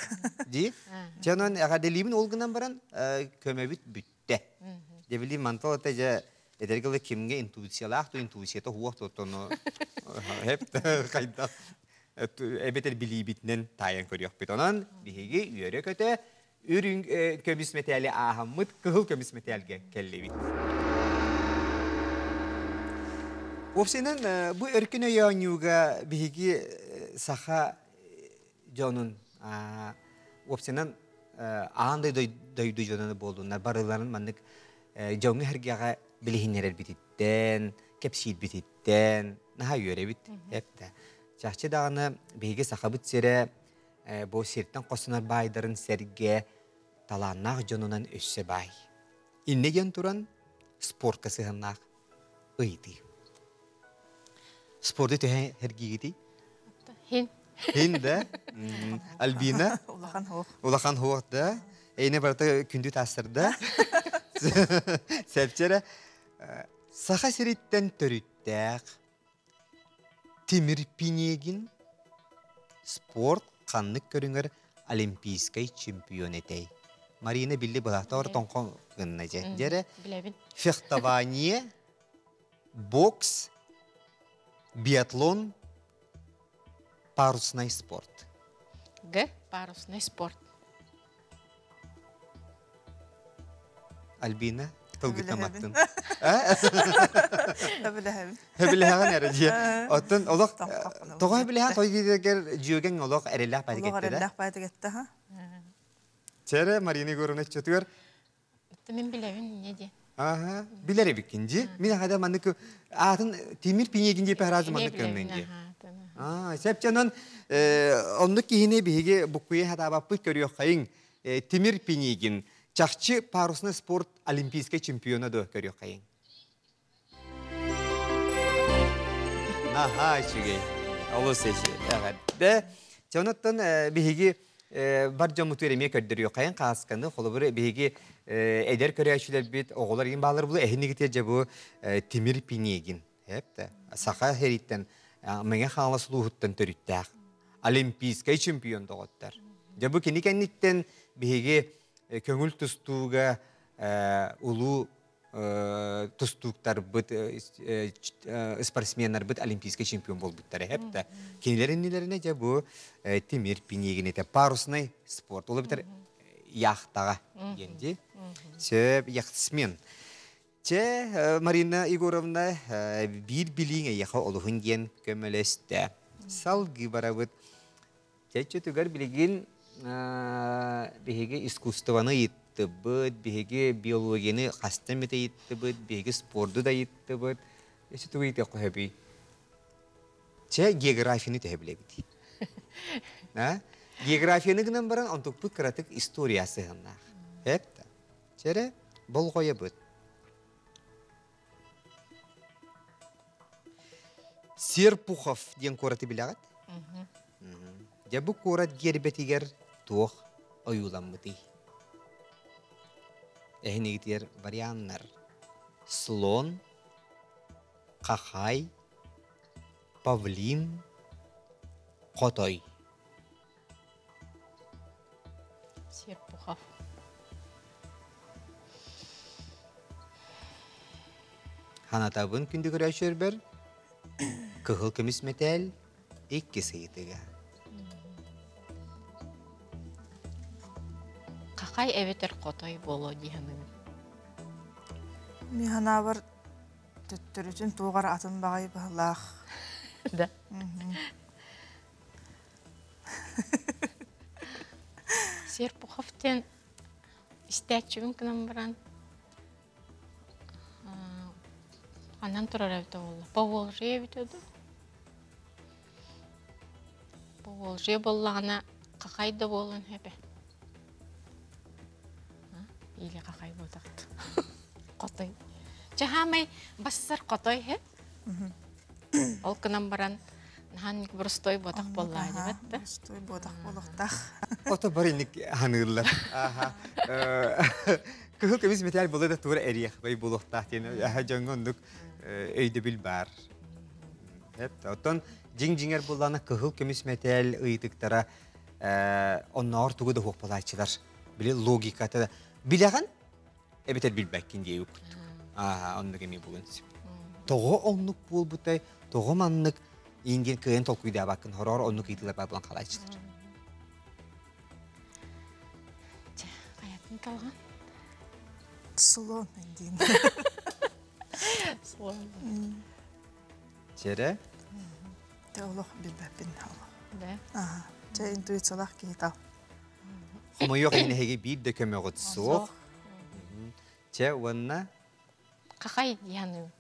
[SPEAKER 2] Ди, чанон эҕэрдэлиибин ол гынан баран көмөбүт бүттэ. Дебили мантал это же эдэргэ кимге интуициялаах ту интуицията хуох тоттону хеп хайдах эбэтэр билиибитинэн таайан көрүөхпүт. Онон биһиги үөрэ-көтө үрүҥ көмүс мэтээли ааһаммыт кыһыл көмүс мэтээлгэ кэллибит. Уопсайынан бу өркөн өй оонньууга биһиги саха дьонун уопсайынан аан дойду дьонун буоллуннар барыларын маннык дьоҥҥо сэргэҕэ билиһиннэрэрбититтэн, кэпсиирбититтэн наһаа үөрэбит. Эптэ. Чахчы даҕаны биһиги сахабыт сирэ бу сиртэн хостонор баайдарын сэргэ талааннаах дьонунан өссө баай. Иннэ диэн туран спортка сыһыаннаах ыйытыы. Спорду төһө эргиигитий?
[SPEAKER 3] Хин.
[SPEAKER 2] Хин да? Альбина?
[SPEAKER 4] Улахан хуох.
[SPEAKER 2] Улахан хуох да? Эйне барыта күндү таастарда. Сәпчәрә Саха сириттен төрүттээх Тимир Пинегин спорт ханнык көрүҥэр олимпийскай чемпион этэй? Марина билли былаахта тоҥхон гынна дьэ. Дьэрэ
[SPEAKER 3] Билэбин.
[SPEAKER 2] фехтование, бокс, биатлон, парусный спорт.
[SPEAKER 3] Г. Парусный спорт.
[SPEAKER 2] Альбина, тылгытаматтын.
[SPEAKER 4] Хөбүлэһэбин.
[SPEAKER 2] Хөбүлэһэҕин эрэ дьиэ. Оттон олох тоҕо хөбүлэһэн той диэтигэр дьүөгэҥ олох эрэллээх
[SPEAKER 4] Олох
[SPEAKER 2] баайтыгеттэ
[SPEAKER 4] эрэллээх баайтыгетте ха.
[SPEAKER 2] Чэрэ Марина Егоровна чөтүгэр
[SPEAKER 3] Мин билэбин не диэн.
[SPEAKER 2] Аха, билэр эбиккин дии. Мин хада маннык аатын Тимир Пинегин диэпэ харазы маннык кыннын дии. Аа, сепчанан оннук киһини биһиги буккуйа хатаабаппыт көрүөххэйиҥ. Тимир Пинегин чахчы парусный спорт олимпийскай чемпиона да көрүөххэйиҥ. Наһаа үчүгэй. Олус эҕэрдэ. Дьэ онуттан биһиги бар дьоммутугар эмиэ көрдөрүөххэйин хаасканы холобур биһиги эдэр көрөөччүлэрбит оҕолор иин баалар булу эһинигитэ дьэ бу Тимир Пинегин эптэ саха хэриттэн Мэҥэ Хаҥалас улууһуттан төрүттээх олимпийскай чемпион доҕоттор. Дьэ бу кини кэнниттэн биһиги көҥүл тустууга улуу тустууктарбыт, спортсменнарбыт олимпийскай чемпион буолбуттара эптэ. Кинилэр иннилэринэ дьэ бу Тимир Пинегин парусный спорт. Ол эбэтэр яхтаҕа диэн дии. Сөп, яхтсмен. Чэ, Марина Егоровна, биир билииҥ эйиэхэ олуһун диэн көмөлөстө. Салгыы барабыт. Чэччүтүгэр билигин биһиги искусствоны ыйыттыбыт, биһиги биологияны хаста эмит ыйыттыбыт, биһиги спорду да ыйыттыбыт. Өссө тугу ыйытыахха сөбүй? Чэ, географияны төһө билэбит? А? Географияны гынан баран онтукпут кыратык история сыһыннаах. Эп Чэрэ, болҕойобут. Серпухов диэн куораты билэҕит? Дьэ бу куорат гиэрбэтигэр туох ойууламмытый? Эһинигитигэр варианнар. Слон, хахай, павлин, хотой.
[SPEAKER 3] Серпухов.
[SPEAKER 2] Ханатабын күндү көрөөчүөрбэр кыһыл көмүс мэтээл иккис ыйытыга.
[SPEAKER 3] Хахай эбэтэр хотой буолуо дии саныыбын.
[SPEAKER 4] Мин санаабар төттөрүтүн туох эрэ атын баҕайы быһылаах.
[SPEAKER 3] Да. Серпухов диэн Истээччибин гынан баран ханан турар эбитэ буолла? Поволжье эбитэ дуу? Поволжье буоллаҕына хахай да буолуон сөп. Или хахай буолтахт. Хотой. Чаһаамай бассар хотой хэ. Ол гынан баран наһаа боростой буотах буоллаа дебет да.
[SPEAKER 4] Боростой буотах буолуохтаах.
[SPEAKER 2] Ото бар инник ханыыллар. Аха. Кыһыл көмүс металл була да тура эриэх бай буолуохтаах диэн дьоҥҥо оннук өйдөбүл баар. Оттон дьиҥ-дьиҥэр буоллаҕына кыһыл көмүс мэтээл ыйытыктара оннооҕор тугу да хуохпалааччылар. Били логиката билэҕин эбэтэр билбэккин диэбит курдук. Аа, оннук эмиэ буолуон сөп. Тоҕо оннук буолбутай, тоҕо маннык иин диэн кыайан толкуйдаабаккын хороор оннук ыйытыылар баар буолан хаалааччылар.
[SPEAKER 3] Чэ, хайатын талҕан?
[SPEAKER 4] Слон диэн.
[SPEAKER 3] Слон.
[SPEAKER 2] Чэрэ?
[SPEAKER 4] Тэ олох билбэппин олох.
[SPEAKER 3] Да.
[SPEAKER 4] Аха. Чэ интуициялаах киһи тал.
[SPEAKER 2] Хомойуох иһин эһиги биир да көмөҕүт суох. Чэ уонна
[SPEAKER 3] Хахай диһаныгын.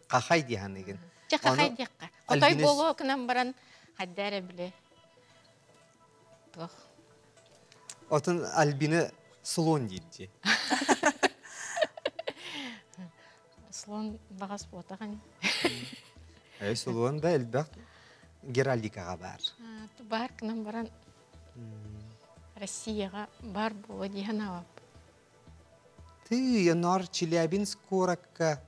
[SPEAKER 2] Хахай диһаныгын.
[SPEAKER 3] Чэ хахай диэххэ. Хотой буолуо гынан баран хайда эрэ биле. Туох.
[SPEAKER 2] Отун Альбина слон диирдии.
[SPEAKER 3] Слон баҕас буотаҕын.
[SPEAKER 2] Э, слон да элбэх геральдикаҕа баар.
[SPEAKER 3] Баар гынан баран Россияҕа баар буолуо дии санаабаппын.
[SPEAKER 2] Тыы, онноор Челябинск куоракка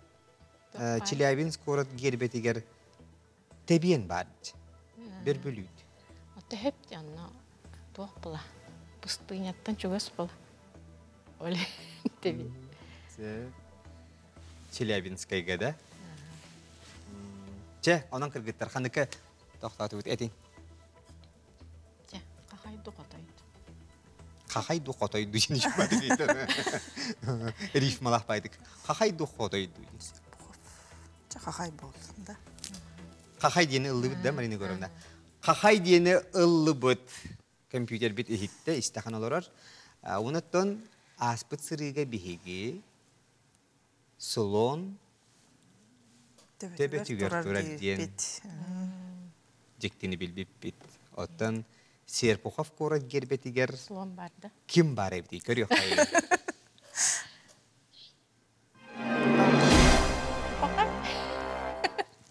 [SPEAKER 2] Челябинск куорат гербэтигэр тэбиэн баар Бөрбүлүүт.
[SPEAKER 3] Төһөп онно туох була? Пустыняттан чугас була. Ол тэбиэн.
[SPEAKER 2] Челябинскайга да? Чэ, онон кыргыттар ханыка тохтоотубут этиҥ.
[SPEAKER 3] Чэ, хахайду хотойду.
[SPEAKER 2] Хахайду хотойду диэн Рифмалаах байдык. Хахайду хотойду.
[SPEAKER 4] Чэ, хахай буоллун да.
[SPEAKER 2] Хахай диэни ыллыбыт да, Марина Егоровна? Хахай диэни ыллыбыт. Компьютербит иһиттэ, истэхэн олорор. Онуттан ааспыт сырыыга биһиги слон төбөтүгэр турар диэн дьиктини билбиппит. Оттон Серпухов куорат гербэтигэр
[SPEAKER 3] слон бар да?
[SPEAKER 2] Ким бар эбитий? Көрүөххэ.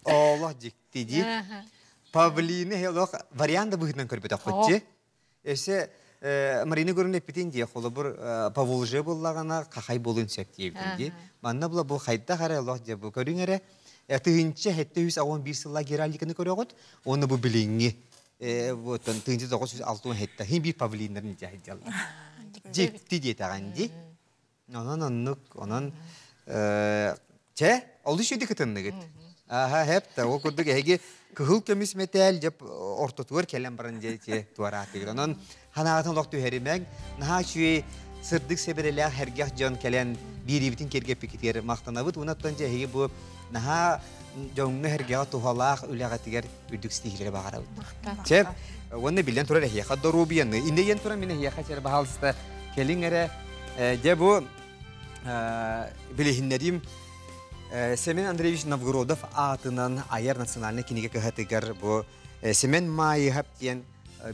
[SPEAKER 2] Олох дьикти дии. Павлины олох вариант да быһыытынан көрбөтөхпүт Өссө Марина Гурина эппитин дии, холобур Поволжье буллаҕына хахай буолуон сөп диэбитин дии. Манна була бу хайдах эрэ олох дьэ бу көрүҥ эрэ 1071 сылла геральдиканы көрөҕүт, уонна бу билиҥҥи оттон 1967 хин биир павлиннарын дьэ сылдьаллар. Дьикти диэтэҕин дии. Онон оннук, онон чэ, олус үчүгэй кытынныгыт. Аха, хэп да, ол курдук эһиги кыһыл көмүс мэтээл дьэ ортотугар кэлэн баран дьэ туораатыгыт. Онон ханаатын олох түһэримэҥ, наһаа үчүгэй сырдык сэбэрэлээх сэргэх дьон кэлэн биэриибитин киэргэппиккитигэр махтанабыт. Уонна дьэ эһиги бу наһаа дьоҥҥо сэргэҕэ туһалаах үлэҕитигэр үрдүк ситиһиилэри баҕарабыт. Чэ, уонна биллэн турар эһиэхэ доруобуйаны. Инде диэн туран мин эһиэхэ чэр баһаалыста кэлиҥ эрэ. Дьэ бу билиһиннэриим Семен Андреевич Новгородов аатынан айар национальнай кинигэ кыһатыгар бу Семен Маайыһап диэн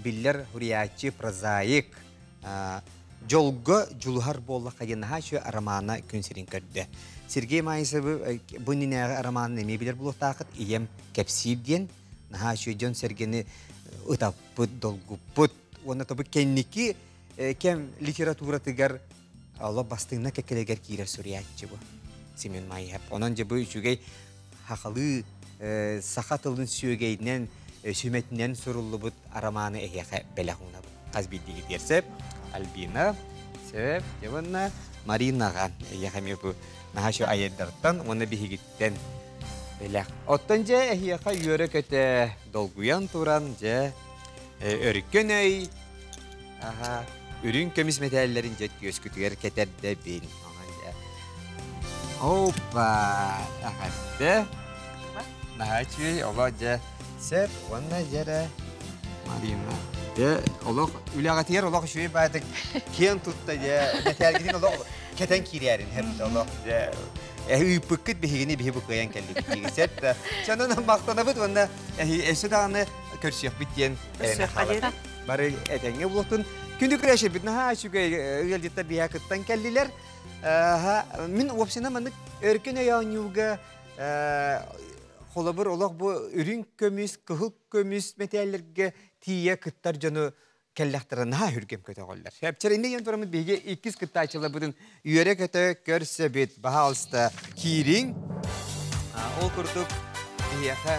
[SPEAKER 2] биллэр суруйааччы, прозаик, Дьолго дьулуһар буоллахха диэн наһаа үчүгэй романа күн сирин көрдө. Сергей Маисовы бу иннинээҕи романын эмиэ билэр буолуохтааххыт «Ийэм кэпсиир» диэн наһаа үчүгэй дьон-сэргэни ытаппыт, долгуппут уонна тобу кэнники кэм литературатыгар олох бастыҥна кэккэлэригэр киирэр суруйааччы бу Семен Маиһап. Онон дьэ бу үчүгэй хахалыы саха тылын сүөгэйинэн, сүмэтинэн суруллубут романы эһиэхэ бэлэх уунабыт. Хас биирдиигитигэр сөп. Альбина, сөп, дьэ уонна Маринаҕа эһиэхэ эмиэ бу наһаа үчүгэй айардартан уонна биһигиттэн бэлэх. Оттон дьэ эһиэхэ үөрэ-көтө долгуйан туран дьэ өркөн өй аха үрүҥ көмүс мэтээллэрин дьэ түөскүтүгэр кэтэрдэбин. Онон дьэ Опа! Ахатты. Наһаа үчүгэй, оло дьэ сэр уонна дьэрэ Марина. Дьэ, олох үлэҕитигэр олох үчүгэй баайдык киэн тутта дьэ, мэтээлгитин олох кэтэн киирээрин хэпте олох дьэ. Ыыппыккыт биһигини биһи бу кыайан кэллибит диигин сеп да. Чанан махтанабыт уонна өссө даҕаны көрсүөхпүт диэн
[SPEAKER 4] Көрсүөххэ
[SPEAKER 2] Бары этэҥҥэ буолуохтун. Күндү күрэшебит наһаа үчүгэй ыалдьыттар биһиэхэ кыттан кэллилэр. Мин уопсайынан маннык өркөн өй оонньууга холобур олох бу үрүҥ көмүс, кыһыл көмүс мэтээллэргэ тиийэ кыттар дьону кэллэхтэрэ наһаа үргэм көтөҕөллөр. Эпчэр инне диэн тураммыт биһиги иккис кыттааччыларбытын үөрэ-көтө көрсөбүт. Баһаалыста киириҥ. Ол курдук биһиэхэ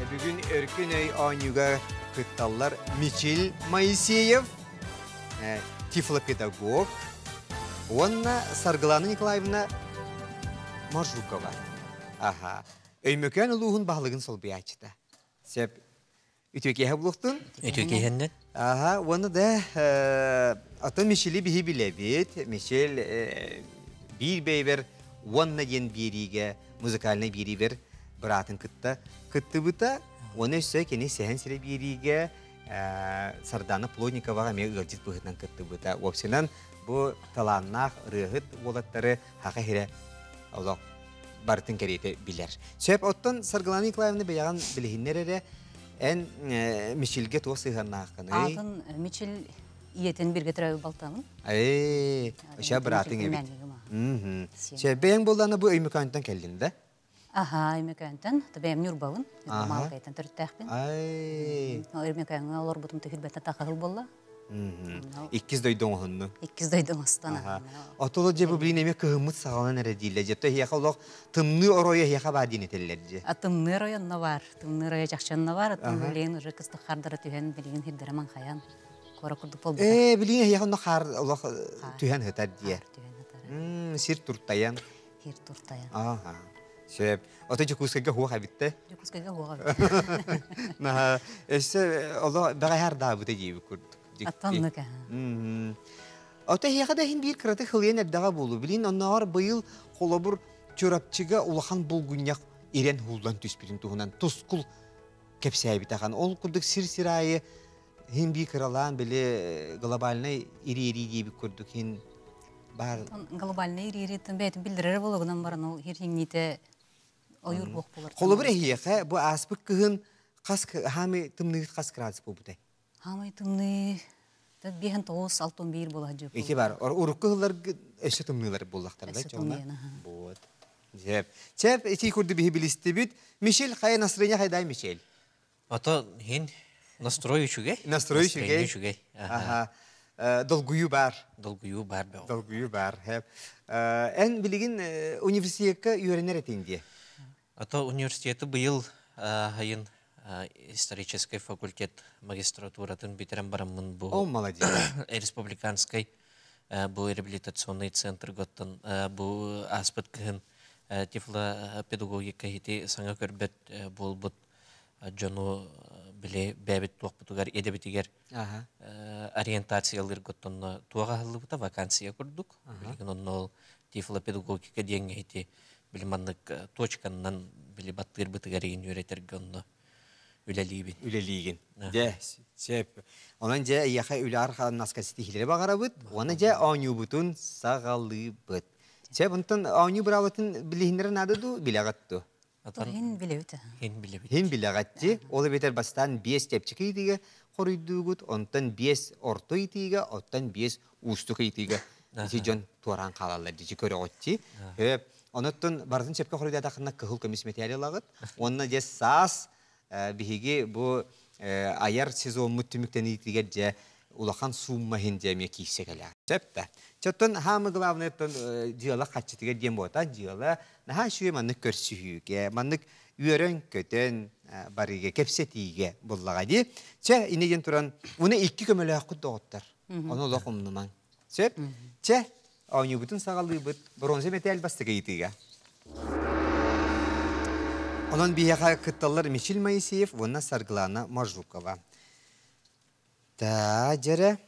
[SPEAKER 2] бүгүн Өркөн өй оонньууга кытталлар Мичил Моисеев, тифлопедагог уонна Саргылана Николаевна Мажукова. Аха. Өймөкөөн улууһун баһылыгын солбуйааччыта. Сөп. Үтүө киэһэ булуохтун.
[SPEAKER 5] Үтүө киэһэннэн.
[SPEAKER 2] Аха, уонна да атын Мишели биһи билэбит. Мишель биир бэйбэр уонна диэн биэриигэ, музыкальнай биэриибэр быраатын кытта кыттыбыта. Уонна өссө кини сэһэн сирэ биэриигэ Сардана Плотниковаҕа эмиэ ыалдьыт быһыытынан кыттыбыта. Уопсайынан бу талааннаах ырыаһыт уолаттары хаха иһирэ олох барытын кэриэтэ билэр. Сөп, оттон Саргылана Николаевна бэйэҕин билиһиннэр эрэ, эн Мичилгэ туох сыһыаннааххыный?
[SPEAKER 6] Аатын Мичил ийэтин биргэ төрөөбүт балтамын.
[SPEAKER 2] Ээ, өшө быраатыҥ эбит. Сөп, бэйэҥ буоллаана бу Өймөкөөнтөн кэллин да?
[SPEAKER 6] Аха, Өймөкөөнтөн, бэйэм Ньурбабын, Малкайтан төрүттээхпин.
[SPEAKER 2] Ай.
[SPEAKER 6] Өймөкөөҥҥө олорбутум түһүлбэтэ тахаһыл буолла.
[SPEAKER 2] Иккис дойду оҥоһунну.
[SPEAKER 6] Иккис дойду оҥостон.
[SPEAKER 2] Отоло дьэ бу билин эмиэ кыһыммыт саҕалан эрэ дииллэр. Дьэ эһиэхэ олох тымныы оройо эһиэхэ баар диэн этэллэр дьэ.
[SPEAKER 6] А тымныы оройо онно бар. Тымныы оройо чахчы онно бар. Оттон билигин уже кыстык хардара түһэн билигин хирдэрэ маҥхайан куора курдук буолбута.
[SPEAKER 2] Ээ билигин эһиэхэ онно хаар олох түһэн сытар диэ.
[SPEAKER 6] Хаар түһэн сытар.
[SPEAKER 2] Сир туртайан.
[SPEAKER 6] Сир туртайан.
[SPEAKER 2] Ааха. Сөп. Ото Дьокуускайга хуох эбит
[SPEAKER 6] Дьокуускайга хуох эбит.
[SPEAKER 2] Наһаа өссө оло бэҕэһэр даабыта диэбит курдук.
[SPEAKER 6] Аттаннык
[SPEAKER 2] Ото эһиэхэ да иһин биир кыраты хылыйан эрдэҕэ буолу. Билин оннооҕор быйыл холобур Чурапчыга улахан булгунньах ирэн хууллан түспүтүн туһунан тускул кэпсээбит ахан. Ол курдук сир-сир аайы хин бии кыралаан били глобальнай ириэрии диэбит курдук хин баар.
[SPEAKER 6] Глобальнай ириэриитин бэйэтин биллэрэр буолугунан баран ол хирхиҥниитэ ойуур буох буолар.
[SPEAKER 2] Холобур эһиэхэ бу ааспыт кыһын хас хаамый тымныыт хас градус буолбутай?
[SPEAKER 6] Хаамый тымныы биэһин тоҕус алтын биир буола сылдьыбыт.
[SPEAKER 2] Ити бар. Урукку сылларга өссө тымныылар буоллахтар да чоҕуна. Вот. Дьэп. Чэп ити курдук биһи билистибит. Мишель хайа настроение хайдай Мишель?
[SPEAKER 5] Ото хин настрой үчүгэй.
[SPEAKER 2] Настрой үчүгэй.
[SPEAKER 5] Үчүгэй.
[SPEAKER 2] Аха. Долгуйуу бар.
[SPEAKER 5] Долгуйуу бар бөҕө.
[SPEAKER 2] Долгуйуу бар. Эн билигин университетка үөрэнэр этиҥ дии.
[SPEAKER 5] Ото университеты быйыл хайын исторический факультет магистратуратын бүтэрэн бараммын бу
[SPEAKER 2] О, молодец.
[SPEAKER 5] республиканскай бу реабилитационный центр готтон бу ааспыт кыһын тифлопедагогика ити саҥа көрбөт буолбут дьону били бэйэбит туохпутугар идэбитигэр ориентациялыырга оттонно туох аһыллыбыта вакансия курдук билигин онно ол тифлопедагогика диэҥҥэ ити били маннык точканнан били баттыырбытыгар игин үөрэтэргэ онно үлэлиибин
[SPEAKER 2] үлэлиигин дьэ сөп онон дьэ эйиэхэ үлэ арханаска ситиһиилэри баҕарабыт уонна дьэ оонньуубутун саҕалыыбыт сөп онтон оонньуу быраабатын билиһиннэрэ наада дуу билэҕит дуу
[SPEAKER 6] Хин билэбит.
[SPEAKER 5] Хин билэбит.
[SPEAKER 2] Хин билэҕэтти. Ол эбэтэр бастаан биэс чэпчэки ыйытыыга хоруйдуугут, онтон биэс орто ыйытыыга, оттон биэс уустук ыйытыыга ити дьон туораан хаалаллар дии көрөҕүт Хөп. Онуттан барытын сөпкө хоруйдаатаххына кыһыл көмүс мэтээл ылаҕыт. Уонна дьэ саас биһиги бу айар сезоммут түмүктэниитигэр дьэ улахан суумма иһин дьэ эмиэ киирсэ кэлэҕит. Сөп да. Чоттон хаамы главныйттан дьыала хаччытыгар диэн буота дьыала наһаа үчүгэй маннык көрсүһүүгэ, маннык үөрэн-көтөн барыыга, кэпсэтиигэ буллаҕа дии. Чэ, инэ диэн туран, уна икки көмөлөөххүт доҕоттор. Ону олох умнумаҥ. Сөп? Чэ, оонньуубутун саҕалыыбыт. Бронза мэтээл бастакы ыйытыыга. Онон биһиэхэ кытталлар Мичил Моисеев уонна Саргылана Мажукова. Таа дьэрэ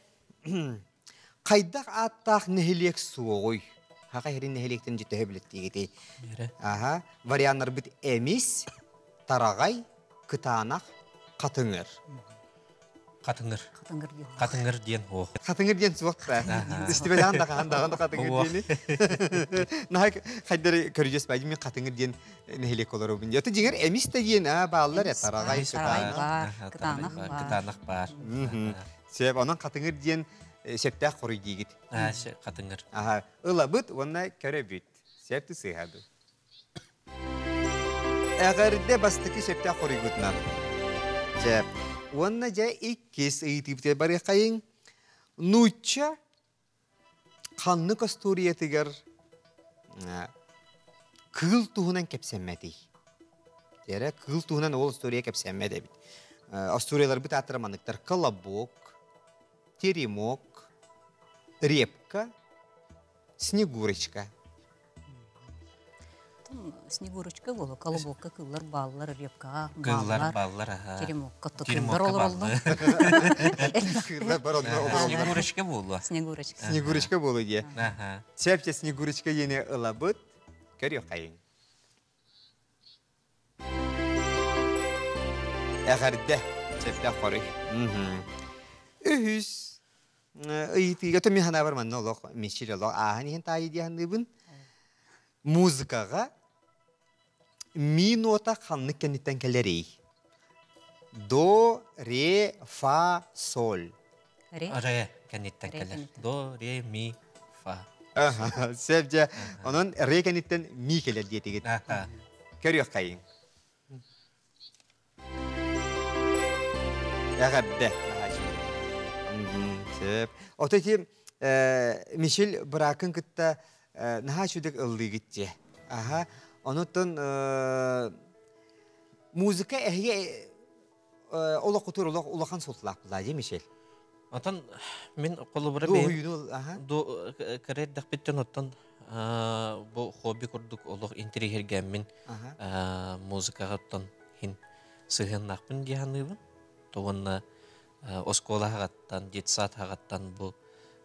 [SPEAKER 2] хайдах ааттаах нэһилиэк суоҕуй? Хаха иһирин нэһилиэктэн дьэ төһө билэттиигитий? Аха, варианнарбыт Эмис, Тараҕай, Кытаанах, Хатыҥыр.
[SPEAKER 5] Хатыҥыр.
[SPEAKER 6] Хатыҥыр диэн.
[SPEAKER 5] Хатыҥыр диэн суох.
[SPEAKER 2] Хатыҥыр диэн суох да. Истибэтэҕин да хаһан даҕаны хатыҥыр диэни. Наһаа хайдары көрүдьэс баайдым мен хатыҥыр диэн нэһилиэк олоробун. Ята дьиҥэр эмис да диэн аа бааллар э тараҕай
[SPEAKER 6] Тараҕай баар, кытаанах баар.
[SPEAKER 5] Кытаанах баар.
[SPEAKER 2] Сөп, онон хатыҥыр диэн сөптөөх хоруй диигит.
[SPEAKER 5] Хатыҥыр.
[SPEAKER 2] Аха, ылабыт уонна көрөбүт. Сөп сыыһабыт. Эҕэрдэ бастакы сөптөөх хоруйгутунан. Дьэ, уонна дьэ иккис ыйытыыбытыгар барыаххайыҥ. Нуучча ханнык остуоруйатыгар кыыл туһунан кэпсэммэтий? Эрэ кыыл туһунан ол остуоруйа кэпсэммэт эбит. Остуоруйаларбыт ааттара манныктар. Колобок, теремок, репка, Снегурочка.
[SPEAKER 6] Снегурочка буолу, колобокка кыллар бааллар, репкаҕа
[SPEAKER 5] Кыллар бааллар, аха.
[SPEAKER 6] Теремокка то кыллар олороллор.
[SPEAKER 2] Кыллар бар онно олороллор.
[SPEAKER 5] Снегурочка буолуо.
[SPEAKER 6] Снегурочка.
[SPEAKER 2] Снегурочка буолуо диye.
[SPEAKER 5] Аха.
[SPEAKER 2] Сөпче Снегурочка диэни ылабыт. Көрүөххэйиҥ. Эҕэрдэ, сөптөөх хоруй. Үһүс ыйытыыга мин санаабар манна олох мичил олох ааһан иһин таайы дии саныыбын. Музыкаҕа ми нота ханнык кэнниттэн кэлэрий? До, ре, фа, соль.
[SPEAKER 6] Ре.
[SPEAKER 5] Ре кэнниттэн кэлэр. До, ре, ми, фа.
[SPEAKER 2] Сөп дьэ. Онон ре кэнниттэн ми кэлэр диэтигит. Көрүөххэйиҥ. Эҕэрдэ. Сөп. Ото ити Мишель быраакын кытта наһаа үчүгэй ыллыыгыт дьэ. Аха. Онуттан музыка эһиги олоххутугар олох улахан суолталаах буолла Мишель.
[SPEAKER 5] Отон мин холобура
[SPEAKER 2] Дуоһуйууну
[SPEAKER 5] кыра эрдэхпиттэн оттон бу хобби курдук олох интэриэһиргээммин музыкаҕа оттон хин сыһыаннаахпын дии саныыбын. То уонна оскуола хаҕаттан, детсад хаҕаттан бу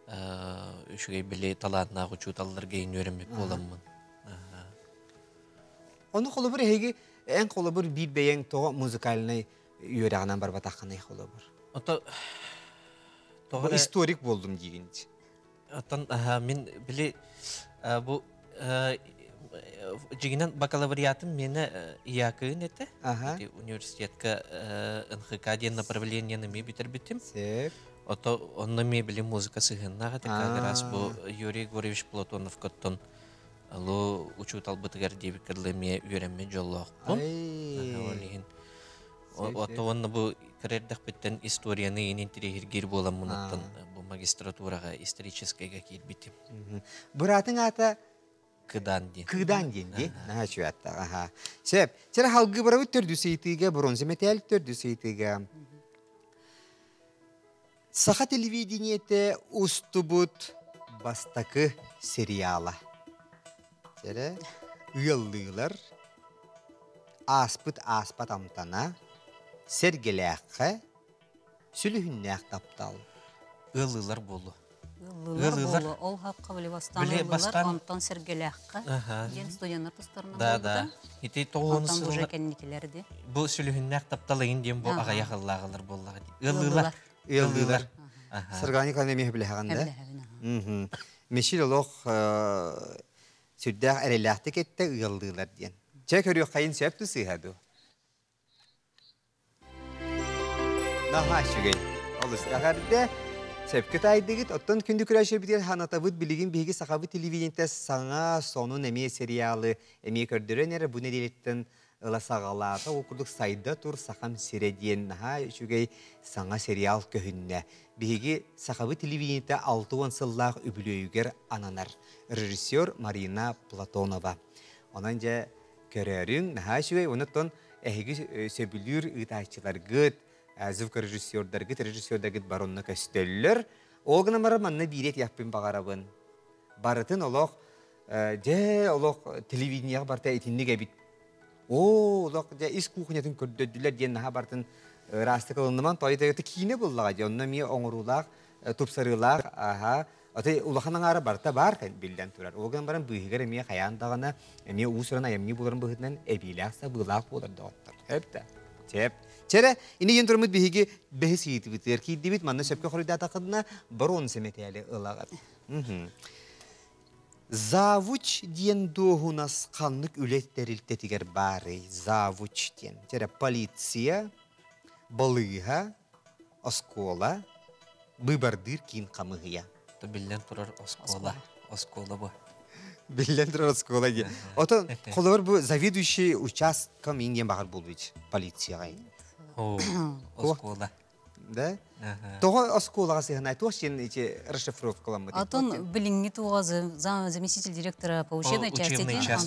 [SPEAKER 5] үчүгэй били талааннаах учууталларга үөрэммит буоламмын.
[SPEAKER 2] Ону холобур эһиги эн холобур биир бэйэҥ тоҕо музыкальнай үөрэҕинэн барбатаххыный холобур?
[SPEAKER 5] Ото
[SPEAKER 2] тоҕо историк буоллум диигин.
[SPEAKER 5] Оттон мин били бу дьигинэн бакалавриатым миэнэ ИАК-ын этэ. Университетка НХК диэн направлениены ми бүтэрбитим. Ото онно ми били музыка сыһыаннаах этэ. Как раз бу Юрий Егорович Платоновкаттан Алло, учууталбытыгар диэбиккэ дылы эмиэ үөрэммит дьоллоохпун. Ол иһин Ото уонна бу кыра эрдэхпиттэн историяны иин интириэһиргиир буоламмын оттон бу магистратураҕа историческайга киирбитим.
[SPEAKER 2] Быраатыҥ аата
[SPEAKER 5] Кыдаан диэн.
[SPEAKER 2] Кыдаан диэн дии. Наһаа үчүгэй ааттаах. Аха. Сөп. Сэрэ халгыы барабыт төрдүс ыйытыыга, бронза мэтээл төрдүс ыйытыыга. Саха телевидениетэ устубут бастакы сериала. Сэрэ ыаллыылар, ааспыт ааспат амтана, сэргэлээххэ, сүлүһүннээх таптал.
[SPEAKER 5] Ыаллыылар буолуо.
[SPEAKER 6] Ыаллыылар буолуо. Ол хакка били бастаан ыаллыылар, онтон сэргэлээххэ диэн студеннар тустарынан
[SPEAKER 5] Да, да. Ити тоҕуон
[SPEAKER 6] Онтон уже кэнникилэр ди.
[SPEAKER 5] Бу сүлүһүннээх таптал ыйын диэн бу аҕыйах ыллааҕылар буоллаҕа дии. Ыаллыылар.
[SPEAKER 2] Ыаллыылар. Саргылана Николаевна эмиэ билэһэҕин да? Мишель олох сүрдээх эрэллээхтик эттэ ыаллыылар диэн. Чэ көрүөххэйин сөп дуу сыыһа дуу? Наһаа үчүгэй. Олус эҕэрдэ. Сөпкө таайдыгыт. Оттон күндү көрөөччүбүтүгэр санатабыт билигин биһиги сахабыт телевидениетэ саҥа сонун эмиэ сериалы эмиэ көрдөрөн эрэ бу нэдиэлэттэн ыла саҕалаата. Ол курдук Сайда тур Сахам сирэ диэн наһаа үчүгэй саҥа сериал көһүннэ. Биһиги сахабыт телевидениетэ 60 сыллаах үбүлүөйүгэр ананар. Режиссер Марина Платонова. Онон дьэ көрөөрүҥ, наһаа үчүгэй. Онон эһиги сөбүлүүр ыытааччыларгыт, звукорежиссердаргыт, режиссердаргыт бар онно көстөллөр. Ол гынан баран манна биири этиэхпин баҕарабын. Барытын олох дьэ олох телевидениеҕэ барыта итинник эбит. Оо, олох дьэ ис кухнятын көрдөрдүлэр диэн наһаа барытын ыраастык ылынныман тоойута киинэ буллаҕа дии. Онно эмиэ оҥоруулаах, тупсарыылаах, аха Аты улахан аҥаара барыта баар биллэн турар. Ол гынан баран быыһыгар эмиэ хайаан даҕаны эмиэ уус-уран айымньы буоларын быһыытынан эбиилээх-сабыылаах буолар доҕоттор. Сөп да? Сөп. Чэрэ, ини диэн тураммыт биһиги бэһис ыйытыбытыгар киирдибит, манна сөпкө хоруйдаатаххытына бронза мэтээли ылаҕыт. Завуч диэн дуоһунас ханнык үлэ тэрилтэтигэр баарый? Завуч диэн. Чэрэ, полиция, балыыһа, оскуола, быыбардыыр киин хамыыһыйа.
[SPEAKER 5] Биллэн турар оскуола. Оскуола бу.
[SPEAKER 2] Биллэн турар оскуола диэн. Отон холобур бу заведующий участком иҥ диэн баҕар буолбут полицияҕа.
[SPEAKER 5] Оскуола.
[SPEAKER 2] Да? Тоҕо оскуолаҕа сыһынай туох сиэн ити расшифровкаламмыт?
[SPEAKER 6] Атын билиҥҥи туоҕа заместитель директора по учебной части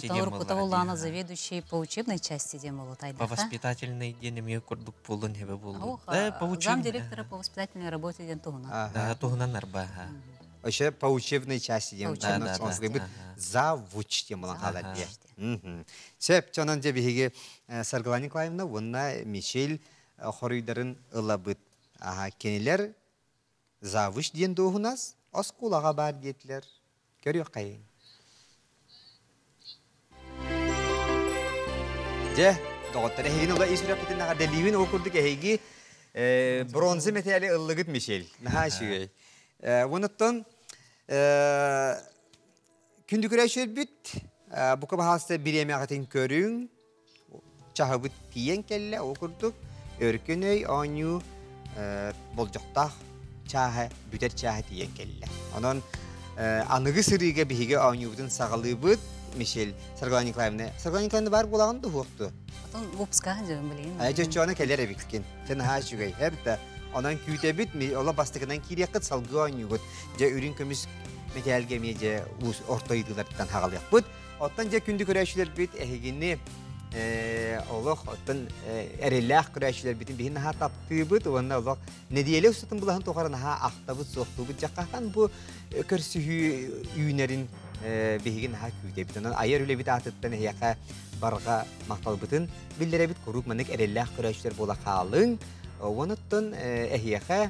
[SPEAKER 6] диэн, Антон Рукутова заведующий по учебной части диэн болот
[SPEAKER 5] По воспитательной диэн эмиэ курдук буолун хебе буолу.
[SPEAKER 6] Да, по учебной. Замдиректора по воспитательной работе диэн туһунан.
[SPEAKER 5] Да, туһунан арба.
[SPEAKER 2] Вообще по учебной части диэн завуч диэн булан хаалар диэ. Сөп, чонон дьэ биһиги Саргылана Николаевна уонна Мишель хоруйдарын ылабыт. Аха, кинилэр завуч диэн дуоһунас оскуолаҕа баар диэтилэр. Көрүөххэйиҥ. Дьэ, доҕоттор, эһигини ыла ис сүрэхпитин эҕэрдэлиибин. Ол курдук эһиги бронза мэтээли ыллыгыт Мишель. Наһаа үчүгэй. Онуттан күндү көрөөччүлэрбит, бука баһаалыста бириэмэҕитин көрүҥ, чаһыбыт тиийэн кэллэ, ол курдук өркөн өй оонньуу болдьохтоох чааһа бүтэр чааһа тиийэн кэллэ. Онон аныгы сырыыга биһиги оонньуубутун саҕалыыбыт. Мишель Саргылана Николаевна, Саргылана Николаевна баар буолаҕын да уһуохту?
[SPEAKER 6] Отон выпуска дьон билигин.
[SPEAKER 2] Дьоччоно кэлэр эбиккин. Чэ наһаа үчүгэй. Эбитэ. Онон күүтэбит, оло бастакынан киириэххит, салгыы оонньуугут. Дьэ үрүҥ көмүс мэтээлгэ эмиэ дьэ орто ыйытыыларыттан хаҕалыахпыт. Оттон дьэ күндү көрөөччүлэрбит эһигини олох оттон эрэллээх көрөөччүлэрбитин биһи наһаа таптыыбыт уонна олох нэдиэлэ устатын булаһын тухары наһаа ахтабыт, суохтуубут. Дьаххахан бу көрсүһүү үүнэрин биһиги наһаа күүтэбит. Онон айар үлэбит аатыттан эһиэхэ барҕа махталбытын биллэрэбит. Куруук маннык эрэллээх көрөөччүлэр буола хаалыҥ. Уонуттан эһиэхэ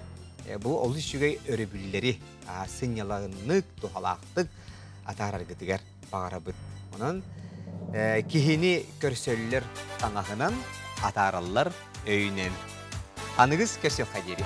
[SPEAKER 2] бу олус үчүгэй өрөбүллэри сынньалаҥнык, туһалаахтык атаараргытыгар баҕарабыт. Онон киһини көрсөллөр таҥаһынан, атаараллар өйүнэн. Аныгыс көрсүөххэ диэри.